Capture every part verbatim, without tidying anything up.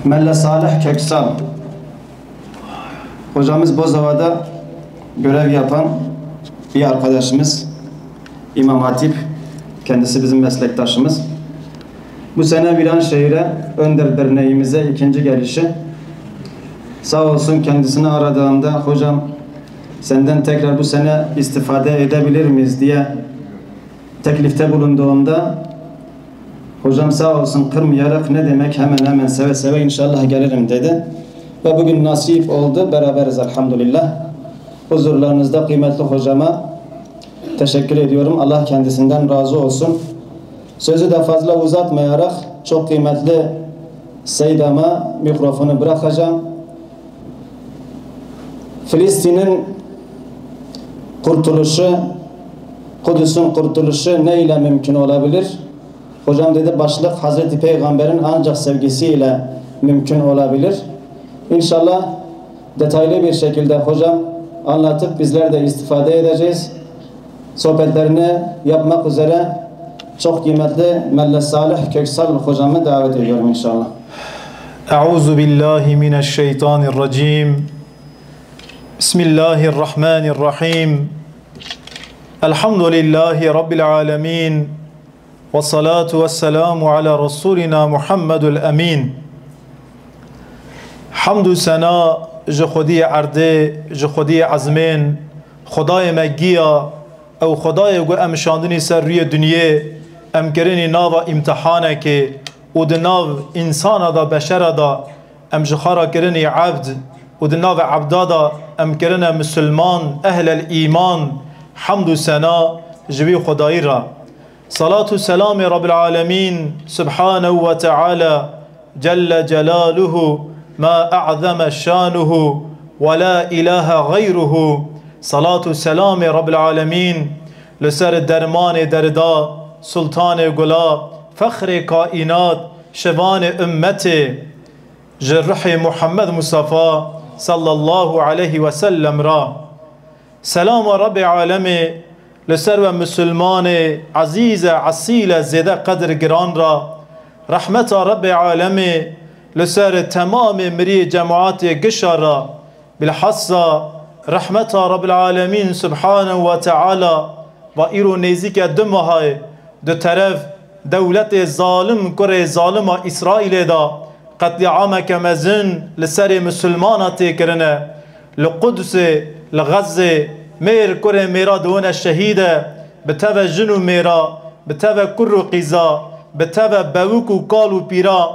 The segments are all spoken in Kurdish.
Melle Salih Köksal. Hocamız Bozova'da görev yapan bir arkadaşımız, İmam Hatip, kendisi bizim meslektaşımız. Bu sene Viranşehir'e Önder Derneğimize ikinci gelişi. Sağ olsun, kendisini aradığımda, "Hocam, senden tekrar bu sene istifade edebilir miyiz?" diye teklifte bulunduğumda, "Hocam sağ olsun, kırmayarak, ne demek, hemen hemen seve seve inşallah gelirim," dedi. Ve bugün nasip oldu, beraberiz elhamdülillah. Huzurlarınızda kıymetli hocama teşekkür ediyorum. Allah kendisinden razı olsun. Sözü de fazla uzatmayarak çok kıymetli Seydam'a mikrofonu bırakacağım. Filistin'in kurtuluşu, Kudüs'ün kurtuluşu ne ile mümkün olabilir? Hocam dedi, başlık Hazreti Peygamber'in ancak sevgisiyle mümkün olabilir. İnşallah detaylı bir şekilde hocam anlatıp bizler de istifade edeceğiz. Sohbetlerini yapmak üzere çok kıymetli Melle Salih Köksal hocamı davet ediyorum inşallah. Euzu billahi mineşşeytanirracim. Bismillahirrahmanirrahim. Elhamdülillahi Rabbil alemin. Ve salatu ve selamu ala Resulina Muhammedul Emin. Hamd û sena ji Xwediyê erdê, ji Xwediyê ezmên, Xwedayê me giya, ew Xwedayê ku em şandinî ser rûyê dinyê, em kirinî nava îmtihanekê û di nav însana de, beşera de, em ji xwe re kirinî ebd û di navê ebda de em kirine misilman, ehlel îman, hamd û sena ji wî Xwedayî re. Salat û selamê Rabbil Alemîn, Subhanehu ve Teala, Celle Celaluhu, ma a'zeme şanuhu, ve la ilahe gayruhu. Salat û selamê Rabbil Alemîn li ser dermanê derda, sultanê gula, fexrê kaînat, şivanê ummetê, ji ruhê Muhammed Mustafa sallallahu aleyhi ve sellem re. Selama Rabbê Alemê li ser we misilmanê ezîze, esîle, zêde qedir giran re. Rehmeta Rabbê Alemê li ser temamê miriyê cemaatê gişa re. Bilhassa rehmeta Rabbil Alemîn Subhanehu ve Teala va îro nêzîke du mahayê di teref dewletê zalim kurê zalima Îsraîlê de qetlîameke mezin li serê misilmana tê kirine. Li Qudsê, li Xezzê mêr kurê mêra dibûne şehîd e, bi teve jin û mêra, bi teve kur û qîza, bi teve bewik û kal û pîra,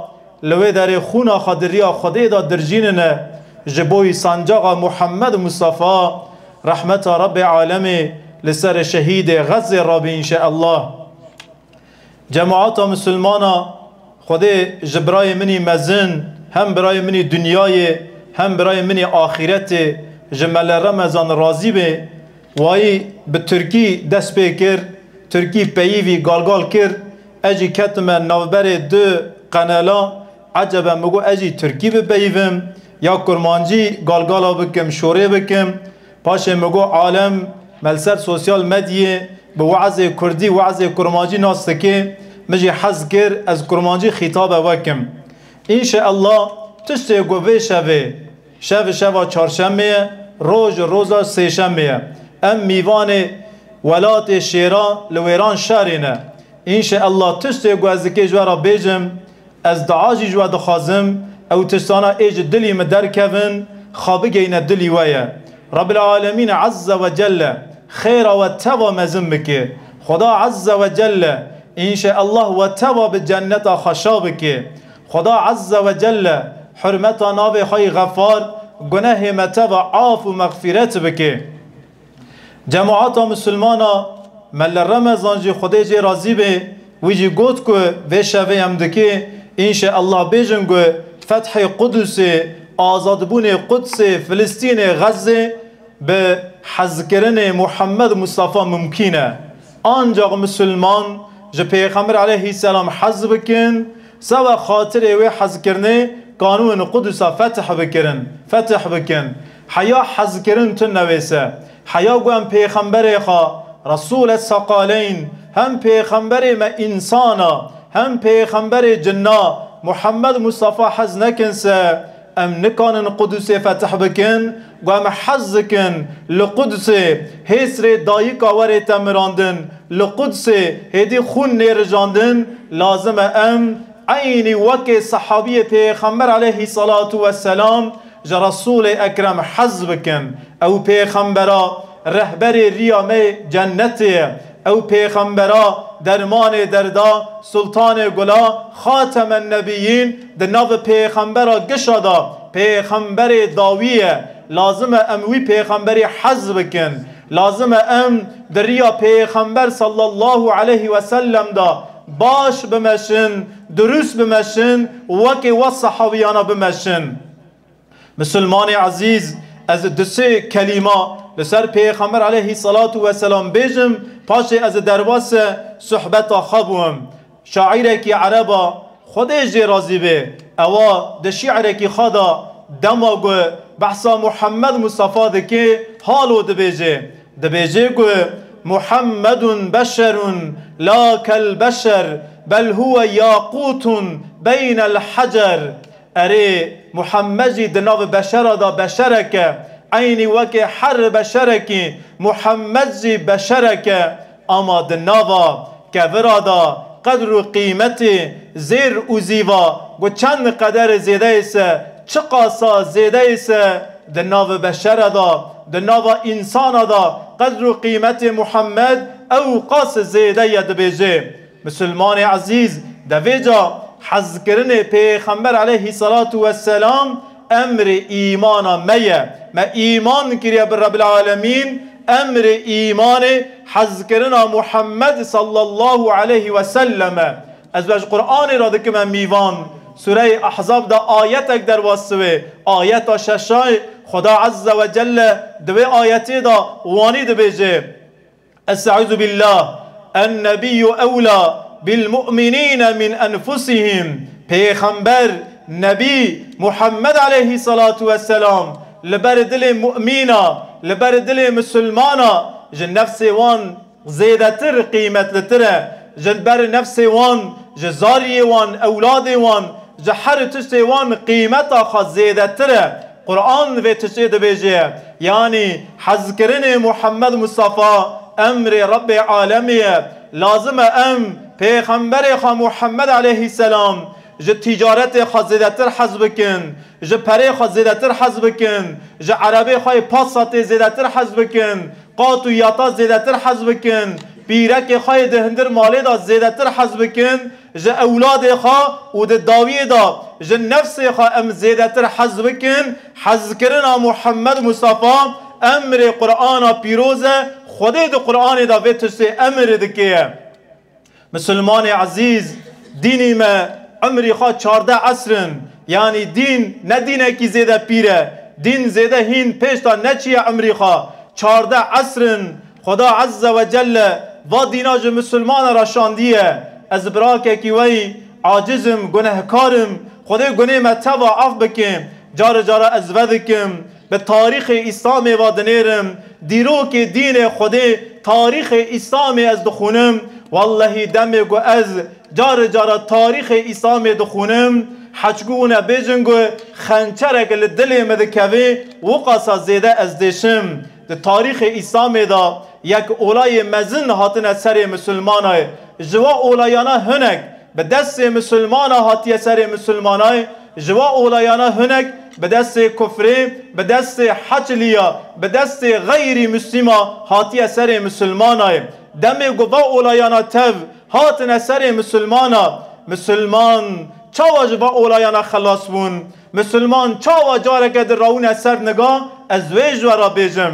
li wê derê xûna xwe di riya Xwedê de dirjînine, ji bo wî sancaxa Muhammed Mustafa, rehmeta Rabbê Alemê li serê şehîdê Xezzê rabî înşeellah. Cemaata misilmana, Xwedê ji birayê min î mezin, hem birayê min î dinyayê, hem birayê min î axîretê, ji Mele Remezan razî be. Wayî bi tirkî dest pê kir, tirkî peyivî galgal kir, ez jî ketime navberê du qenela, ecebe min got ez jî tirkî bipeyivim, ya kurmancî galgala bikim, şorê bikim. Paşê min got alem me li ser sosyal medyê bi we'zê kurdî, we'zê kurmancî nas dike, min jî hez kir ez kurmancî xîtabe we kim. Înşeellah tiştê ku vê şevê, şev şeva çarşemê ye, roj roza sêşemê ye. Em mîvanê welatê şêra li wêran şerê ne. Înşeellah tiştê ku ez dikê ji we re bêjim, ez dua jî ji we dixwazim, ew tiştana ê ji dilî min derkevin, xwe bigeyne dilî we ye. Rabbil Alemîn Azze ve Celle xêra we teva mezin bike. Xweda Azze ve Celle înşeellah we teva bi cenneta xwe şa bike. Xweda Azze ve Celle hurmeta navê xwe yî Xefar gunehê me teva af û mexfîret bike. Cemaata misilmana, Mele Remezan jî Xwedê jê razî be, wî jî got ku vê şevê em dikê, înşeellah bêjin ku fethê Qudusê, azadbûnê Qudsê, Filistînê, Xezzê bi hezkirinê Muhammed Mustafa mumkîn e. Ancaq misilman ji Pêxember aleyhisselam hez bikin, seba xatirê wê hezkirinê kanûn Qudusa fetih bikirin, fetih bikin. Heya hezkirin tune wêse. Heya ku em pêxemberê xwe, Resûle Seqaleyn, hem pêxemberê me însana, hem pêxemberê cinna, Muhammed Mustafa hez nekin se, em nikanin Qudusê fetih bikin, ku em hez dikin li Qudusê hêsrê dayika werê te mirandin, li Qudusê hêdî xûn nêrijandin, lazim e em eynî wekê sehabiyê Pêxember aleyhî salatu vesselam ji Resûlê Ekrem hez bikin. Ew Pêxembera rehberê riya me cennetê ye. Ew Pêxembera dermanê derda, Sultanê Gula, Xatemen Nebiyîn, di nav Pêxembera gişa de, Pêxemberê dawî ye. Lazim e em wî Pêxemberî hez bikin. Lazim e em di riya Pêxember sallallahu aleyhi ve sellem de baş bimeşin, dirûst bimeşin, wekê we sehabiyana bimeşin. Misilmanê ezîz, ez du sê kelîma li ser Pêxember aleyhî salatu vesselam bêjim, paşê ez derbase sohbeta xwe bûm. Şairekî ereba, Xwedê jê razî be, ewa di şîirekî xwe de dema ku behsa Muhammed Mustafa dike, halo dibêje. Dibêje ku Muhammedun beşerun la kel beşer, bel huwe yaqutun beynel hecer. Erê, Muhammed jî di nav beşera de beşerek e. Eynî wekê her beşerekî Muhammed jî beşerek e. Ama di nava kevira de qedr û qîmetê zêr û zîva ku çend qederê zêde ise, çiqasa zêde ise, di nav beşere de, di nava însana de qedr û qîmetê Muhammed ew qas zêde ye dibêje. Misilmanê ezîz, devêca hezkirinê Pêxember aleyhî salatu vesselam emrê îmana me ye. Me îman kiriye bi Rebbil Alemîn, emrê îmanê hezkirina Muhammed sallallahu aleyhi ve sellem e. Ez ve ji Qur'anê re dikime mîvan. Sureyê Ahzab de ayetek derbas dibe. Ayeta şeşay Xuda Azze ve Celle di vê ayetê de wanî dibêje. Estaizu billah. En-nebiyyu ewla bil mu'minîne min enfusihim. Pêxember, Nebî Muhammed aleyhî salatu vesselam li ber dilê mu'mîna, li ber dilê misilmana ji nefsê wan zêdetir qîmetlitir e. Ji ber nefsê wan, ji zariyê wan, ewladê wan, ji her tiştê wan qîmeta xwe zêdetir e. Quran vê tiştê dibêje, yanî hezkirinê Muhammed Mustafa emrê Rebbê alemê ye. Lazim e em Pêxemberê xwe Muhammed aleyhisselam ji tîcaretê xwe zêdetir hez bikin, ji perê xwe zêdetir hez bikin, ji erebê xwe yê Passatê zêdetir hez bikin, qat û yata zêdetir hez bikin, pîrekê xwe yê di hundir malê de zêdetir hez bikin, ji ewladê xwe û di dawiyê de ji nefsê xwe em zêdetir hez bikin. Hezkirina Muhammed Mustafa emrê Qur'ana pîroz e. Xwedê di Qur'anê de vê tiştê emir dike. Misilmanê ezîz, dînî me emrî xwe çardeh esr in. Yanî dîn ne dînekî zêde pîr e. Dîn zêde hîn pêş de neçiye emrî xwe. Çardeh esr in. Xuda Azze ve Celle va dîna ji misilmana re şandiye. Ez birakekî we yî, aciz im, gunehkar im. Xwedê gunê me teva af bike. Carê cara ez vedikim. Bi tarîxê Îslamê ve dinêrim. Dîrokê dînê Xwedê, tarîxê Îslamê ez dixwînim. Wellehî demê ku ez carê cara tarîxê Îslamê dixwînim, heçku hûn e bêjin ku xençerek li dilê min dikeve, wiqasa zêde ez dêşim. Di tarîxê Îslamê de yek olayê mezin hatine serê misilmana. Ji wa olayana hinek bi destê misilmana hatiye serê misilmana, ji wa olayana hinek bi destê kufrê, bi destê heçliya, bi destê xeyrî muslîma hatiye serê misilmana. Demê ku va olayana tev hatine serê misilmana, misilman çawa ji va olayana xelas bûn? Misilman çawa careke di rawine ser niga? Ez wê ji we re bêjim.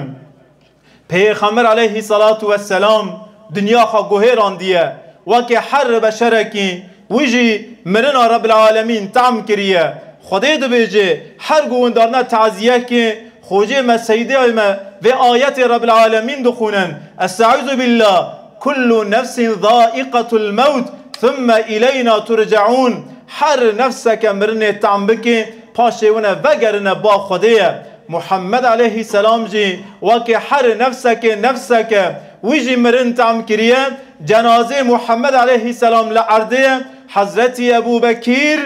Pêxember aleyhî salatu vesselam dinya xwe guhêrandiye. Wekî her beşerekî wî jî mirina Rebbil Alemîn tehm kiriye. Xwedê dibêje, her ku hûn darine taziyekê, xocê me seydê me vê ayetê Rebbil Alemîn dixwînin. Estaizu billah. Kullu nefsin zaiqatul mewt, thumme ileyna turcaun. Her nefseke mirinê tam bike, paşê wine vegerine ba Xwedê ye. Muhammed aleyhisselam jî wekî her nefsekê nefseke, wî jî mirin tam kiriye. Cenazê Muhammed aleyhisselam li erdê ye. Hezretî Ebu Bekîr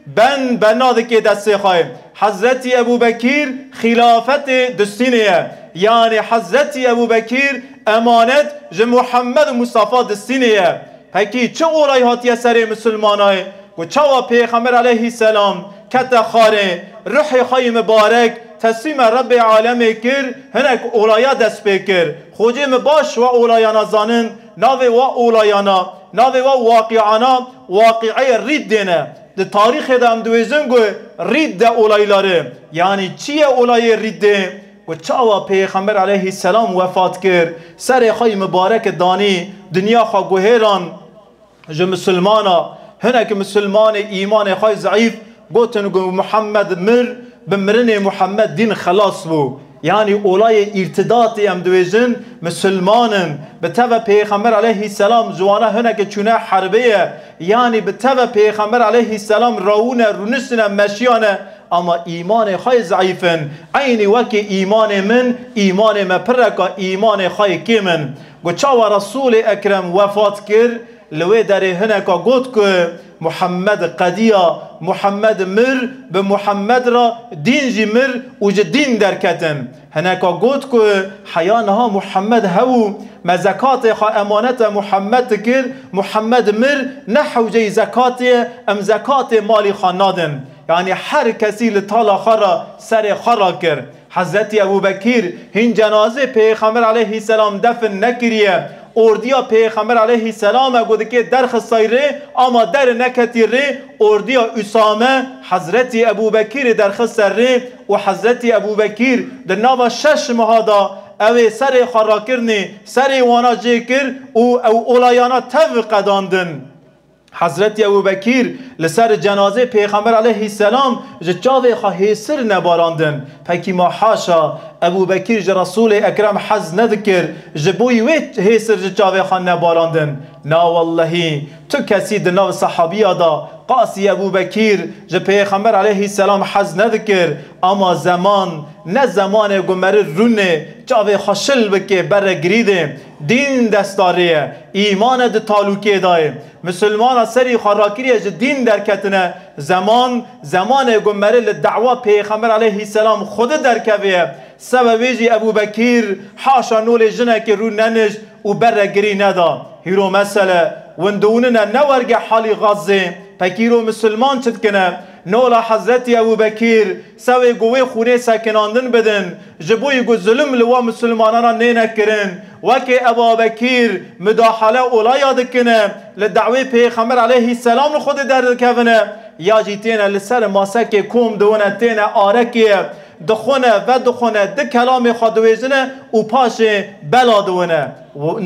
Ben bena dike destê xwe. Hezretî Ebû Bekîr xîlafetê distînê ye. Yanî Hezretî Ebû Bekîr emanet ji Muhammed Mustafa distînê ye. Pekî çi olay hatiye serê misilmanayê? Ku çawa Pêxember aleyhisselam kete xarê, ruhê xwe yê mibarek teslîme Rebbê alemê kir, hinek olaya dest pê kir. Xocê min baş wa olayana zanin, navê wa olayana, navê wa waqiana, waqieyê Rîddê ne. Di tarîxê de em diwêjin ku Rîdde olayları, yanî çi ye olayê Rîddê? Ku çawa Pêxember aleyhisselam wefat kir, serê xwe yê mibarek danî, dinya xwe guhêran, ji misilmana, hinek misilmanê îmanê xwe zayîf gotin ku Muhammed mir, bi mirinê Muhammed dîn xelas bû. Yanî olayê îrtidatê em diwêjin, misilman in. Bi teve Pêxember aleyhisselam ji wana hineke çûne herbê ye. Yanî bi teve Pêxember aleyhisselam rawûne, rûniştine, meşiyane. Ama îmanê xwe yê zayîf in. Eynî wekî îmanê min, îmanê me pireka îmanê xwe yê kêm in. Ku çawa Resûlê Ekrem wefat kir, li wê derê hineka got ku Muhammed qediya, Muhammed mir, bi Muhammed re dîn jî mir û ji dîn derketin. Hineka got ku heya niha Muhammed hebû, me zekatê xwe emanete Muhammed dikir, Muhammed mir, ne hewceyî zekatê ye, em zekatê malî xwe nadin. Yanî her kesî li tala xwe re serê xwe rakir. Hezretî Ebû Bekîr hîn cenazê Pêxember aleyhisselam defin nekiriye. Ordiya Pêxember aleyhisselam e ku dikê derxistay rê, ama der neketî rê, ordiya Usame Hezretî Ebû Bekîrê derxiste rê û Hezretî Ebû Bekîr di nava şeş meha de ew ê serê xwe rakirinê, serê wana jê kir û ew olayana tev qedandin. Hezretî Ebû Bekîr li ser cenazê Pêxember aleyhisselam ji çavê xwe hêsir nebarandin. Pekî ma haşa, Ebû Bekîr ji Resûlê Ekrem hez nedikir, ji bo wê hêsir ji çavê xwe nebarandin. Na wellehî, tu kesî di nav sehabiya de qasî Ebû Bekîr ji Pêxember aleyhisselam hez nedikir, ama zeman ne zemanê ku meriv rûnê çavê xwe şil bike, bere girîdê. Dîn destarê ye, îmane di talûkê de ye. Misilmana serî xwe rakiriye ji dîn derketine, zeman, zemanê ku meriv li dawa Pêxember aleyhisselam Xwedê derkeve ye. Sebe wê jî Ebû Bekîr haşa nolê jinekê rû nenişt û bere girî neda. Hîro mesele, windiwnine ne werge halî Gazê, pekîro misilman çi dikine? Nola Hezretî Ebû Bekîr, sewê ku wê xûnê sekinandin bidin, ji bo yî ku zulm li wa misilmanana nêne kirin, wekê Eba Bekîr mudahale olaya dikine, li dawê Pêxember aleyhisselam li Xwedê derdikevine, ya jî têne li ser masekê kom diwine, têne arekê dixwine, vedixwine, di kelamê xwe diwêjine û paşê bela diwine.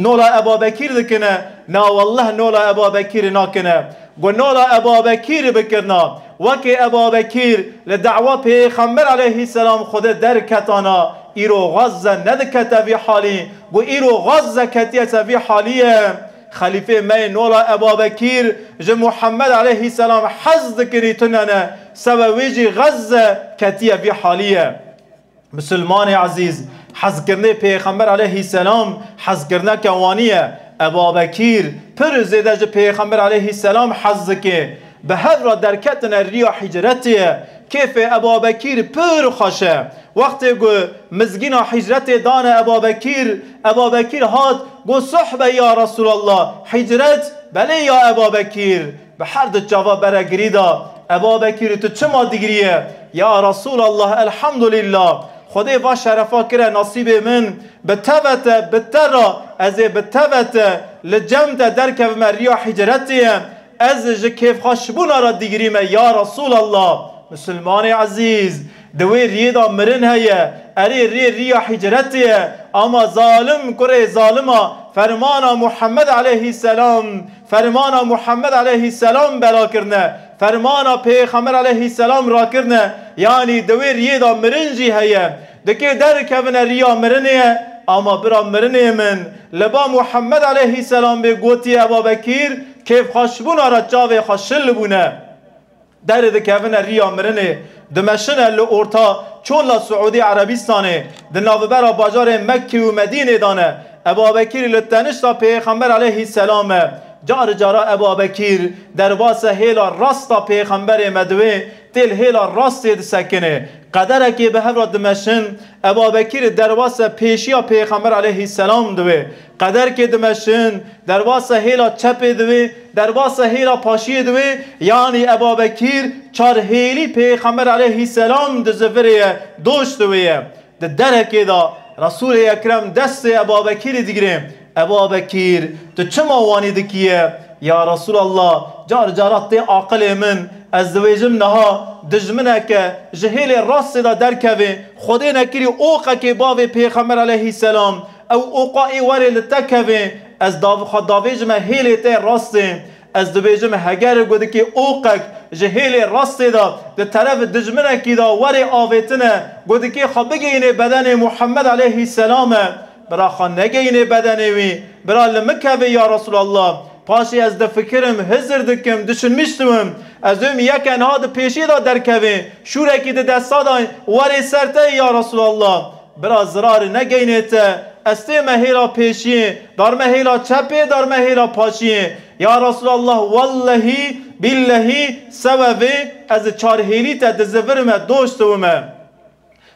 Nola Eba Bekîr dikine, na welleh nola Eba Bekîrê nakine. Ku nola Eba Bekîrê bikirina, wekê Eba Bekîr li dawa Pêxember aleyhisselam Xwedê derketana, îro Gazze nedikete vî halî, ku îro Gazze ketiye te vî halî ye. Xelîfê me yê nola Eba Bekîr ji Muhammed aleyhisselam hez dikirî tune ne, sebe wê jî Gazze ketiye vî halî ye. Misilmanê ezîz, hezkirinê Pêxember aleyhisselam hezkirineke wanî ye. Eba Bekîr pir zêde ji Pêxember aleyhisselam hez dike. Bi hev re derketine riya hicretê ye. Kêfê Eba Bekîr pir xweş e. Wextê ku mizgîna hicretê dane Eba Bekîr, Eba Bekîr hat, got, "Suhbe ya Resulallah, hicret, belê ya Eba Bekîr." Bi her du çava bere girî da. Eba Bekîr, tu çima digiriye? Ya Resulallah, elhamdulillah. Xwedê va şerefa kire nasîbê min. Bi teve te, bi te ra, ez ê bi teve te li cem te derkevime riya hicretê ye. Ez ji kêfxweşbûna re digirîme, ya Resulallah. Misilmanê ezîz, di wê riyê de mirin heye, erê rê riya hicretê ye, ama zalim kurê zalima fermana Muhammed aleyhisselam, fermana Muhammed aleyhisselam bela kirine, fermana Pêxember aleyhisselam rakirine, yanî di wê riyê de mirin jî heye. Dikê derkevine riya mirinê ye, ama bira mirinê min, li ba Muhammed aleyhisselam bê gotiye Eba Bekîr, kêfxweşbûna re çavê xwe şil bûne. Derê dikevine riya mirinê, dimeşine li orta çola Siûdî Erebîstanê, di navbera bajarê Mekkê û Medînê de ne. Eba Bekîrî li tenişta Pêxember aleyhisselam e. Car cara Ebabekîr derbasa hêla rasta pêxemberê me diwê, tê li hêla rastê disekine. Qederekê bi hev re dimeşin, Ebabekîr derbasa pêşiya pêxember aleyhisselam diwê. Qederkê dimeşin, derbasa hêla çepê diwê, derbasa hêla paşiyê diwê, yanî Ebabekîr çar hêlî pêxember aleyhisselam dizivirê ye, doş diwê ye. Di derekê de Resûlê Ekrem destê Ebabekîrî digire. Ebabekîr, tu çima wanî dikiye? Ya Resûlallah, car cara tê aqilê min, ez dibêjim niha dijmineke ji hêlê rastê de derkeve, Xwedê nekirî oqekê bavê Pêxember aleyhisselam, ew oqa ê were li te keve, ez dav-, xwe davêjime hêlê te rastê. Ez dibêjim, heger godikê oqek ji hêlê rastê de di teref dijminekî de were avêtine, godikê xwe bigeyînê bedenê Muhammed aleyhisselam e, bira xwe negeyînê bedenê wî, bira li min keve ya Resulallah. Paşê ez difikirim, hizir dikim, düşünmüştüm. Ez êm yeke niha di pêşî de derkevê, şûrekî di desta de were ser te ya Resulallah. Bira zirarê negeynê te, ez tême hêla pêşiyê, darme hêla çepê, darme hêla paşiyê. Ya Resulallah, wellehî, billehî, sevevê, ez çar hêlî te dizivirime, doş diwime.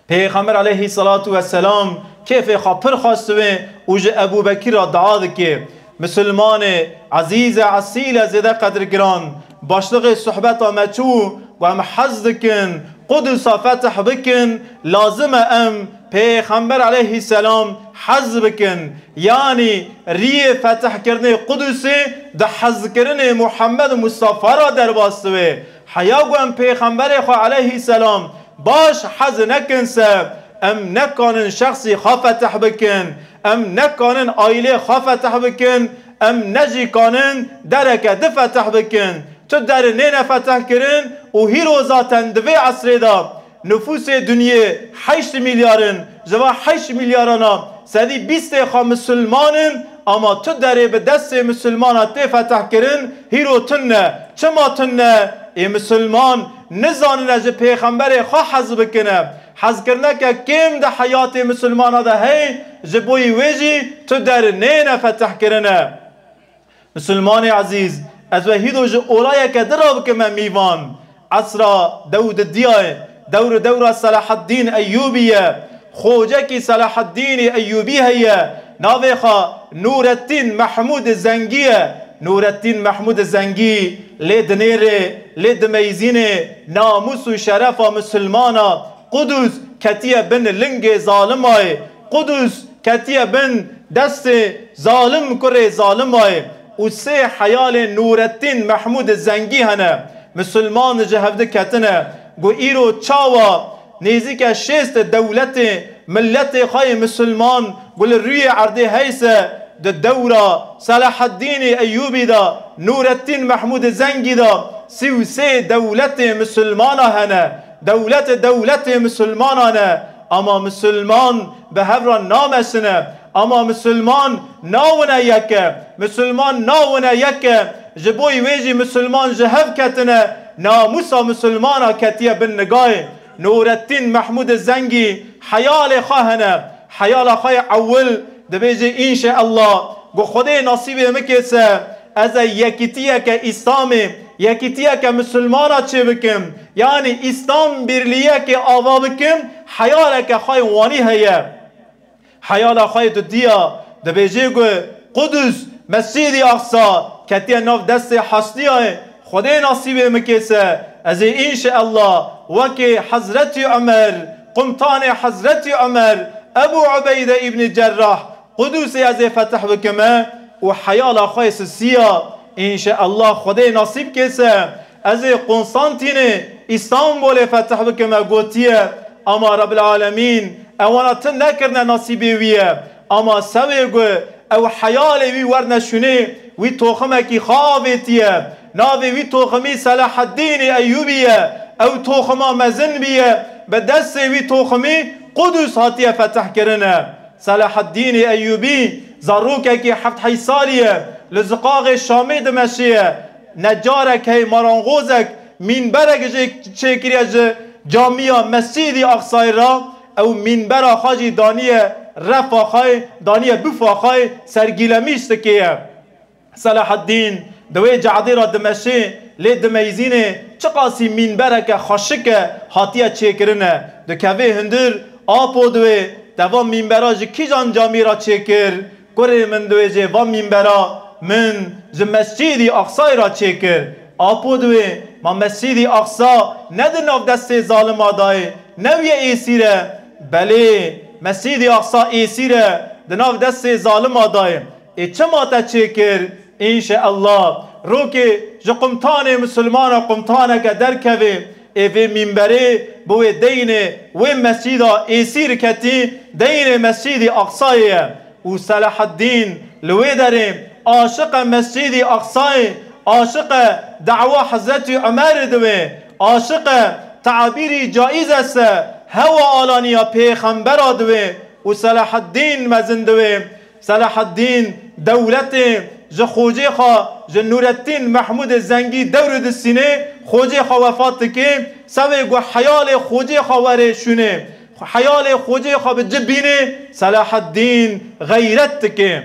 Pêxember aleyhissalatu vesselam kêfê xwe pir xweş diwê û ji Ebû Bekir re dua dike. Misilmanê ezîz e, esîl e, zêde qedirgiran. Başlixê sohbeta me çi bû? Ku em hez dikin, Qudusa fetih bikin, lazim e em Pêxember aleyhisselam hez bikin. Yanî riyê fetihkirinê Qudusê di hezkirinê Muhammed Mustafa re derbas dibe. Heya ku em Pêxemberê xwe aleyhisselam baş hez nekin se, em nekanin şexsî xwe fetih bikin, em nekanin aîlê xwe fetih bikin, em ne jî kanin dereke di fetih bikin. Tu der nêne fetihkirin û hîro zaten di vê esrê de nifûsê dinyê heşt milyar in, ji va heşt milyarana sedî bîstê xwe misilman in, ama tu derê bi destê misilmana tê fetihkirin, hîro tune. Çima tune? Ê misilman nizanine ji pêxemberê xwe hez bikine. Hezkirineke kêm di heyatê misilmana de heye, ji bo wê jî tu der nêne fetihkirine. Misilmanê ezîz, ez we hîdo ji olayeke din re bikime mîvan. Esra dew di diya ye, dewr dewra Selahaddîn Eyyûbî ye. Xocekî Selahaddînî Eyyûbî heye, navê xwe Nûrettîn Mehmûd Zengî ye. Nûrettîn Mehmûd Zengî lê dinêrê, lê dimeyzînê, namûs û şerefa misilmana. Qudus ketiye bin lingê zalimayê. Qudus ketiye bin destê zalim kurê zalimayê. Û sê heyalê Nûrettîn Mehmûd Zengî hene. Misilman ji hevdi ketine. Got, îro çawa nêzîke şêst dewletê, miletê xwe yê misilman ku li rûyê erdê heyse, di dewra Selahaddînê Eyyûbî de, Nûrettîn Mehmûd Zengî de, sî û sê dewletê misilmana hene. Dewlet dewletê misilmanan e, ama misilman bi hev re nameşine, ama misilman nawine yek e, misilman nawine yek e, ji bo wê jî misilman ji hev ketine, namûsa misilmana ketiye bin nigayê. Nûrettîn Mehmûd Zengî heyalê xwe hene, heyala xwe yê ewil dibêje, înşeallah, ku Xwedê nasîbê min kê se, ez ê yekîtiyeke Îslamê, yekîtiyeke misilmana çêbikim, yanî Îslam birliyekê ava bikim, heyaleke xwe yê wanî heye. Heyala xwe yê dudiya dibêje ku Qudus, Mescîdî Aqsa, ketiye nav destê Haçdiyayê, Xwedê nasîbê min kê se, ez ê înşeallah wekê Hezretî Omer, qumtanê Hezretî Omer, Ebû Ubeyde îbnî Cerrah, Qudusê ez ê fetih bikime û heyala xwe yê sisiya, înşeallah Xwedê nasîb kê se, ez ê Konstantînê, Îstanbulê fetih bikime, gotiye, ama Rebbil Alemîn ewana ti nekirine nasîbê wî ye. Ama sewê ku ew heyalê wî werne şûnê, wî toximekî xwe avêtiye. Navê wî toximî Selahaddînê Eyyûbî ye. Ew toxima mezin bîye. Bi destê wî toximî Qudus hatiye fetihkirine. Selahaddînê Eyyûbî zarokekî heft heyş salî ye, li ziqaxê Şamê dimeşiye. Necarek hey, maranxozek, mînberek jê çêkiriye ji camiya Mescîdî Aqsayê re, ew mînbera xwe jî daniye refa xwe, daniye bifa xwe, sergîlemîş dikeye. Selahaddîn di wê cadê re dimeşê, lê dimeyzînê çiqasî mînbereke xweşik e hatiye çêkirine. Dikevê hundir, apo diwê, te va mînbera ji kîjan camî re çêkir? Kurê min diwêjê, va mînbera min ji Mescîdî Aqsayê re çêkir. Apo diwê, ma Mescîdî Aqsa ne di nav destê zalima dayê, ne wî êsîr e? Belê, Mescîdî Aqsa êsîr e, di nav destê zalima dayê. Ê çima te çêkir? Înşeallah, rokê ji qumtanê misilmana qumtaneke derkevê, ê vê mînberê bi wê deynê wê mescîda êsîr ketî, deynê Mescîdî Aqsayê ye. Û Selahaddîn li wê derê aşiq e Mescîdî Aqsayê, aşiq e dawa Hezretî Umerê diwê, aşiq e tabîrî caiz est e, hewa alaniya pêxembera diwê û Selahaddîn mezin diwê. Selahaddîn dewletê ji xocê xwe, ji Nûrettîn Mehmûdê Zengî dewr distînê, xocê xwe wefat dike, sewê ku heyalê xocê xwe were şûnê, heyalê xocê xwe bi ci bînê, Selahaddîn xeyret dike.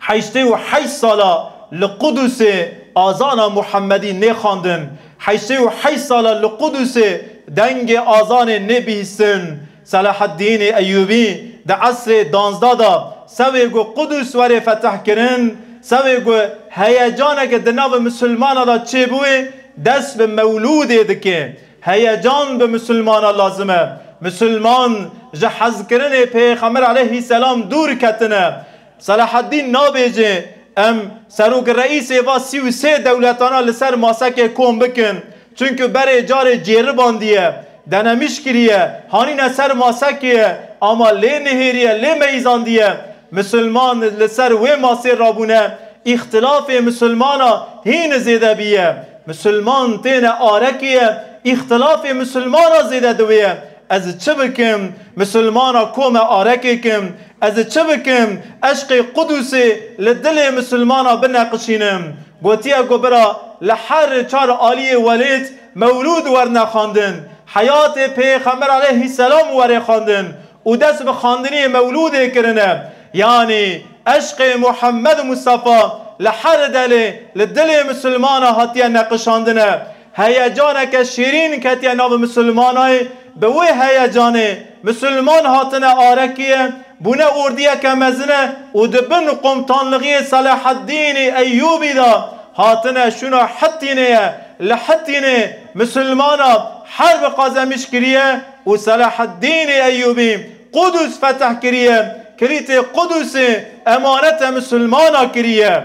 Heştê û heşt sala li Qudusê azana Muhemmedî nêxandin. Heştê û heşt sala li Qudusê dengê azanê nêbihîstin. Selahaddînê Eyûbî di esrê danzda de, sewê ku Qudus were feteh kirin, sewê ku heyecaneke di nav misilmana de çêbûyê, dest bi mewlûdê dike. Heyecan bi misilmana lazim e. Misilman ji hezkirinê Pêxember aleyhisselam dûr ketine. Selahaddîn nabêje, em serok reîsê va sî û sê dewletana li ser masekê kom bikin. Çunku berê carê cêribandiye, denemiş kiriye, hanîne ser masekê ye, ama lê nihêriye, lê meyzandiye. Misilman li ser wê masê rabûne, îxtilafê misilmana hîn zêde bîye. Misilman têne arekê ye, îxtilafê misilmana zêde diwêye. Ez çi bikim? Misilmana kome arekê kim. Ez çi bikim? Eşqê Qudusê li dilê misilmana bineqişînim. Gotiye ku bira li her çar aliyê welêt mewlûd werne xwendin. Heyatê Pêxember aleyhisselam were xwendin û dest bi xwendinê mewlûdê kirine. Yanî eşqê Muhammed Mustafa li her delê li dilê misilmana hatiye neqişandine. Heyecaneke şêrîn ketiye nav misilmanayê, bi wê heyecanê misilman hatine arekiye, bûne ordiyeke mezine û di bin qomtanlixiyê Selahaddînê Eyyûbî de hatine şûna Hitînê ye. Li Hitînê misilmana herb qazemiş kiriye û Selahaddînê Eyyûbî Qudus feteh kiriye, kilîtê Qudusê emanete misilmana kiriye.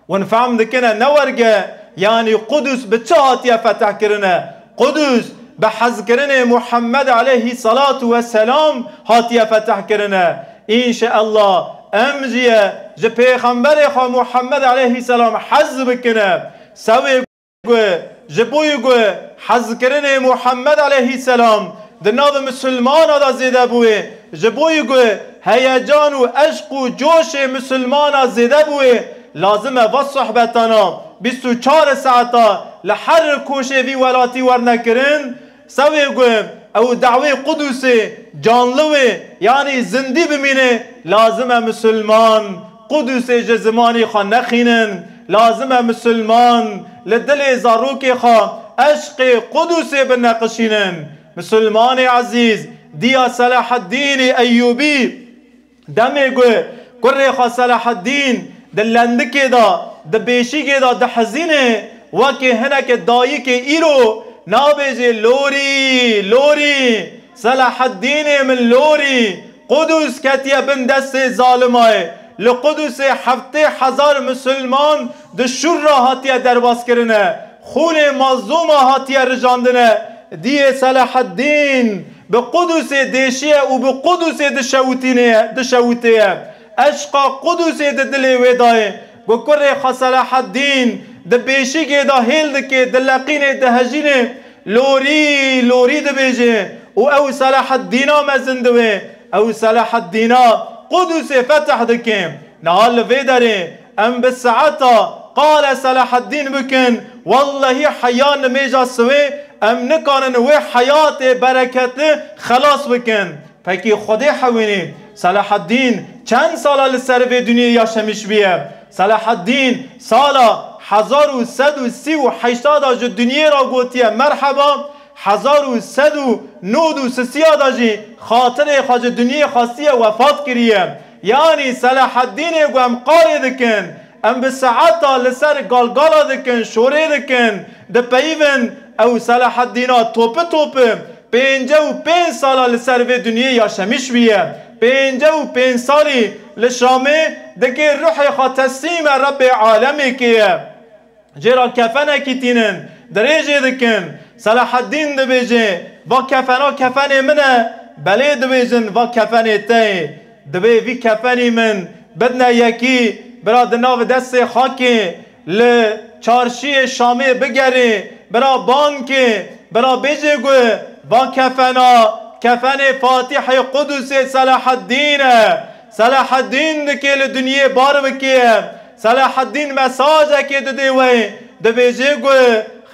Hûn fehm dikine ne werge, yanî Qudus bi çi hatiye feteh kirine? Qudus bi hezkirinê Muhammed aleyhî salatu we selam hatiye feteh kirine. Înşeallah em jî ye ji Pêxemberê xwe Muhammed aleyhî selam hez bikine. Sewê ku ji bo ku hezkirinê Muhammed aleyhî selam di nav misilmana de zêde bûye, ji bo ku heyecan û eşq û coşê misilmana zêde bûye, lazim e va sohbetana bîst û çar saeta li her koşê vî welatî werne kirin. Sewê ku ew dawê Qudusê canli wê, yanî zindî bimîne, lazim e misilman Qudusê ji zimanê xwe nexînin. Lazim e misilman li dilê zarokê xwe eşqê Qudusê bineqişînin. Misilmanê ezîz, diya Selahaddînê Eyyûbî, demê ku kurê xwe Selahaddîn di lendikê de, di bêşîgê de dihezîne, wekî hineke dayikê îro nabêjê, lorî, lorî, Selahaddînê min lorî, Qudus ketiye bin destê zalimayê. Li Qudusê heftê hezar misilman di şûr re hatiye derbas kirine. Xûnê mazlûma hatiye rijandine. Diyê Selahaddîn bi Qudusê dêşiye û bi Qudusê dişewitîne, dişewitê ye. Eşqa Qudusê di dilê wê dayê. Ku kurê xwe Selahaddîn di bêşîgê de hêl dike, dileqînê, dihejînê, lorî, lorî dibêje û ew Selahaddîna mezin diwê. Ew Selahaddîna Qudusê feteh dike. Niha li vê derê em bi saeta qale Selahaddîn bikin, wellehî heya nimêja siwê em nikarin wê heyatê bereketli xelas bikin. Pekî Xwedê hewînî, Selahaddîn çend sala li ser vê dinyê yaşemiş bîye? Selahaddîn sala hezar û sed û sî û heşta de ji dinyê re gotiye merheba, hezar û sed û nod û sisiya de jî xatirê xwe ji dinyê xwestiye, wefat kiriye. Yanî Selahaddînê ku em qarê dikin, em bi saeta li ser galgala dikin, şorê dikin, dipeyivin, ew Selahaddîna topi topi pêncî û pênc sala li ser vê dinyê yaşemîş bûye. Pêncî û pênc salî li Şamê dikê ruhê xwe teslîme Rebbê alemê kiriye. Jê re kefenekî tînin, dirêjê dikin. Selahaddîn dibêje, va kefena kefenê min e. Belê dibêjin, va kefenê te ye. Dibê vî kefenî min bidne yekî, bira di nav destê xakê li çarşiyê Şamê bigerê, bira ban kê, bira bêjê ku va kefena, kefenê Fatihê Qudusê Selahaddîn e. Selahaddîn dikê li dinyê bar bikê. Selahaddîn mesajekê didê we, dibêjê ku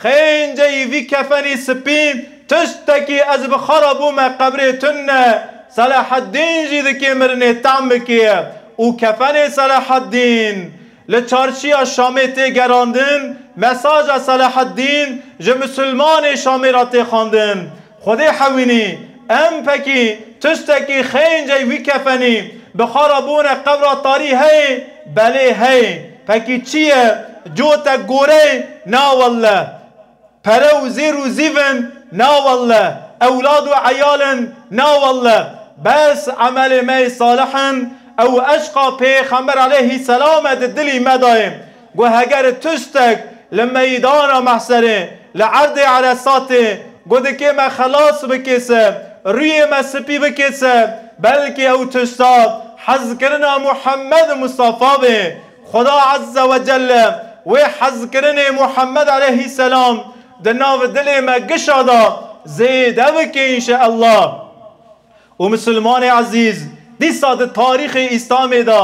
xênceyî vî kefenî spî, tiştekî ez bi xwe re bûme qebrê tune. Selahaddîn jî dikê mirinê tam bikê û kefenê Selahaddîn li çarşiya Şamê tê gerandin, mesaja Selahaddîn ji misilmanê Şamê re tê xwendin. Xwedê hewînî, em pekî tiştekî xêncey wî kefenî bi xwe re bûne qebra tarî heyê? Belê heyê. Pekî çi ye? Cotek goreyê? Na welle. Pere û zêr û zîv in? Na welle. Ewlad û eyal in? Na welle. Bes emelê me yê salih in, ew eşqa Pêxember aleyhisselam e di dilî me de ye. Ku heger tiştek li meydana mehserê, li erdê Eresatê, ku dikê me xelas bikê se, rûyê me spî bikê se, belkî ew tişta hezkirina Muhammed Mustafa bê. Xuda Azze ve Celle wê hezkirinê Muhammed aleyhisselam di nav dilê me gişa da zêde bike înşeallah. Û misilmanê ezîz, dîsa di tarîxê Îslamê de,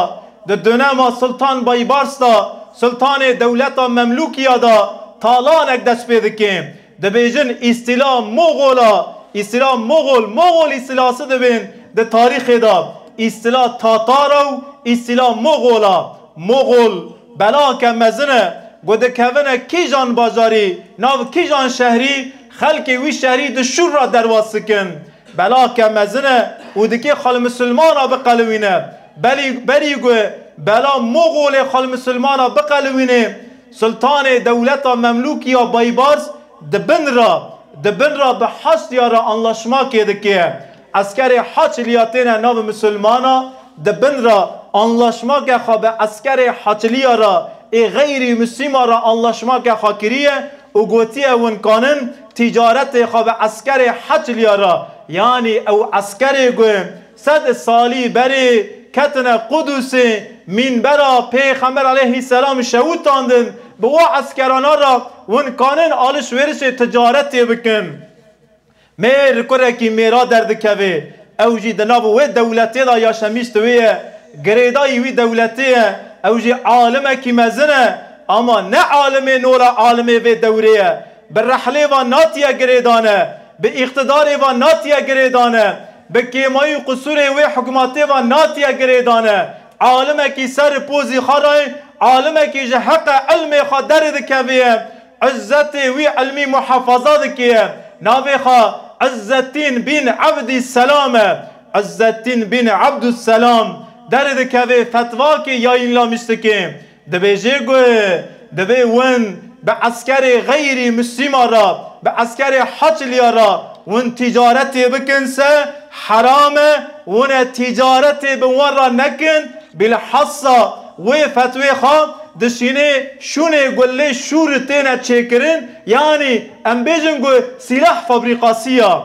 di dönema Sultan Baybars de, Sultanê dewleta Memlûkiya de talanek dest pê dike. Dibêjin îstîla Moxola, îstîla Moxol, Moxol îstîlası dibên di tarîxê de. Îstîla Tatara û îstîla Moxola. Moxol belake mezin e, ku dikevine kîjan bajarî, nav kîjan şehrî, xelkê wî şehrî di şûr re derbas dikin. Belake mezin e û dikê xwe li misilmana biqelibîne. Belî, berî ku bela Moxolê xwe li misilmana biqelibîne, Sultanê dewleta Memlûkiya Baybars di bin re, di bin re bi Haçliya re anlaşmakê dike. Eskerê Haçliya têne nav misilmana, di bin re anlaşmake xwe bi eskerê Haçliya re, ê xeyrî mislîma re anlaşmake xwe kiriye û gotiye, hûn kanin tîcaretê xwe bi eskerê Haçliya re, yanî ew eskerê ku sed salî berê ketine Qudusê, mînbera Pêxember aleyhisselam şewitandin, bi wa eskerana re hûn kanin alişverişê ticaretê bikin. Mêr kurekî mêra derdikeve, ew jî di nav wê dewletê de yaşemîş diwê ye, girêdayî wî dewletê ye, ew jî alimekî mezin e, ama ne alimê nora alimê vê dewrê ye. Bi rehlê ve natiye girêdane, bi îqtidarê ve natiye girêdane, bi kêmayî û qisûrê wê hikûmetê ve natiye girêdane. Alimekî ser pozî xwe re, alimekî ji heqe ilmê xwe derê dikeve ye. Izzetê wî ilmî muhafaza dike. Navê xwe Izzettîn bin Ebdî Selam e. Izzettîn bin Ebdüsselam derê dikeve, fetvakê yayınlamiş dike. Dibêje ku divê win bi eskerê xeyrî muslîma re, bi eskerê Haçliya re win tîcaretê bikin se heram e, win e tîcaretê bi wan re nekin. Bilhassa wê fetwê xwe dişînê şûnê ku lê şûr têne çêkirin, yanî em bêjin ku sîlah fabrîkasî ya.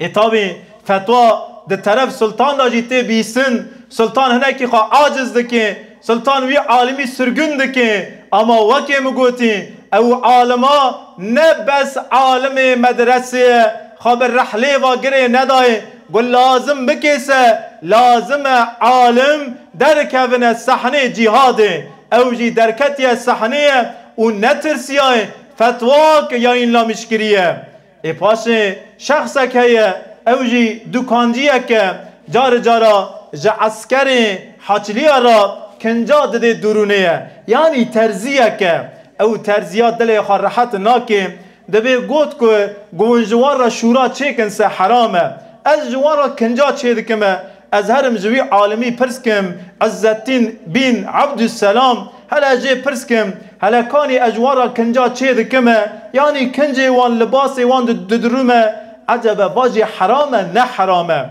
Ê tabî fetwa di teref Sultan de jî tê bîstin. Sultan hinekî xwe aciz dike. Sultan wî alimî sirgûn dike. Ama wekê min gotî, ew alima ne bes alimê medresê ye, xwe bi rehlê ve girê nedayê. Ku lazim bike se, lazim e alim derkevine sehnê cîhadê. Ew jî derketiye sehnê ye û netirsiyaye, fetwak yayınlamiş kiriye. Ê paşê şexsek heye, ew jî dukanciyek e, car cara ji eskerê Haçliya re kinca didê dûrûnê ye. Yanî terziyek e. Ew terziya dilê xwe rehet nake. Dibê got ku, ku hûn ji wan re şûra çêkin se heram e. Ez ji wan re kinca çêdikime. Ez herim ji wî alimî pirs kim, Izzettîn bin Abdüsselam, hele jê pirs kim, hele kanî ez ji wan re kinca çêdikime, yanî kincê wan, libasê wan di-, didirûme, ecebe va jî heram e, ne heram e?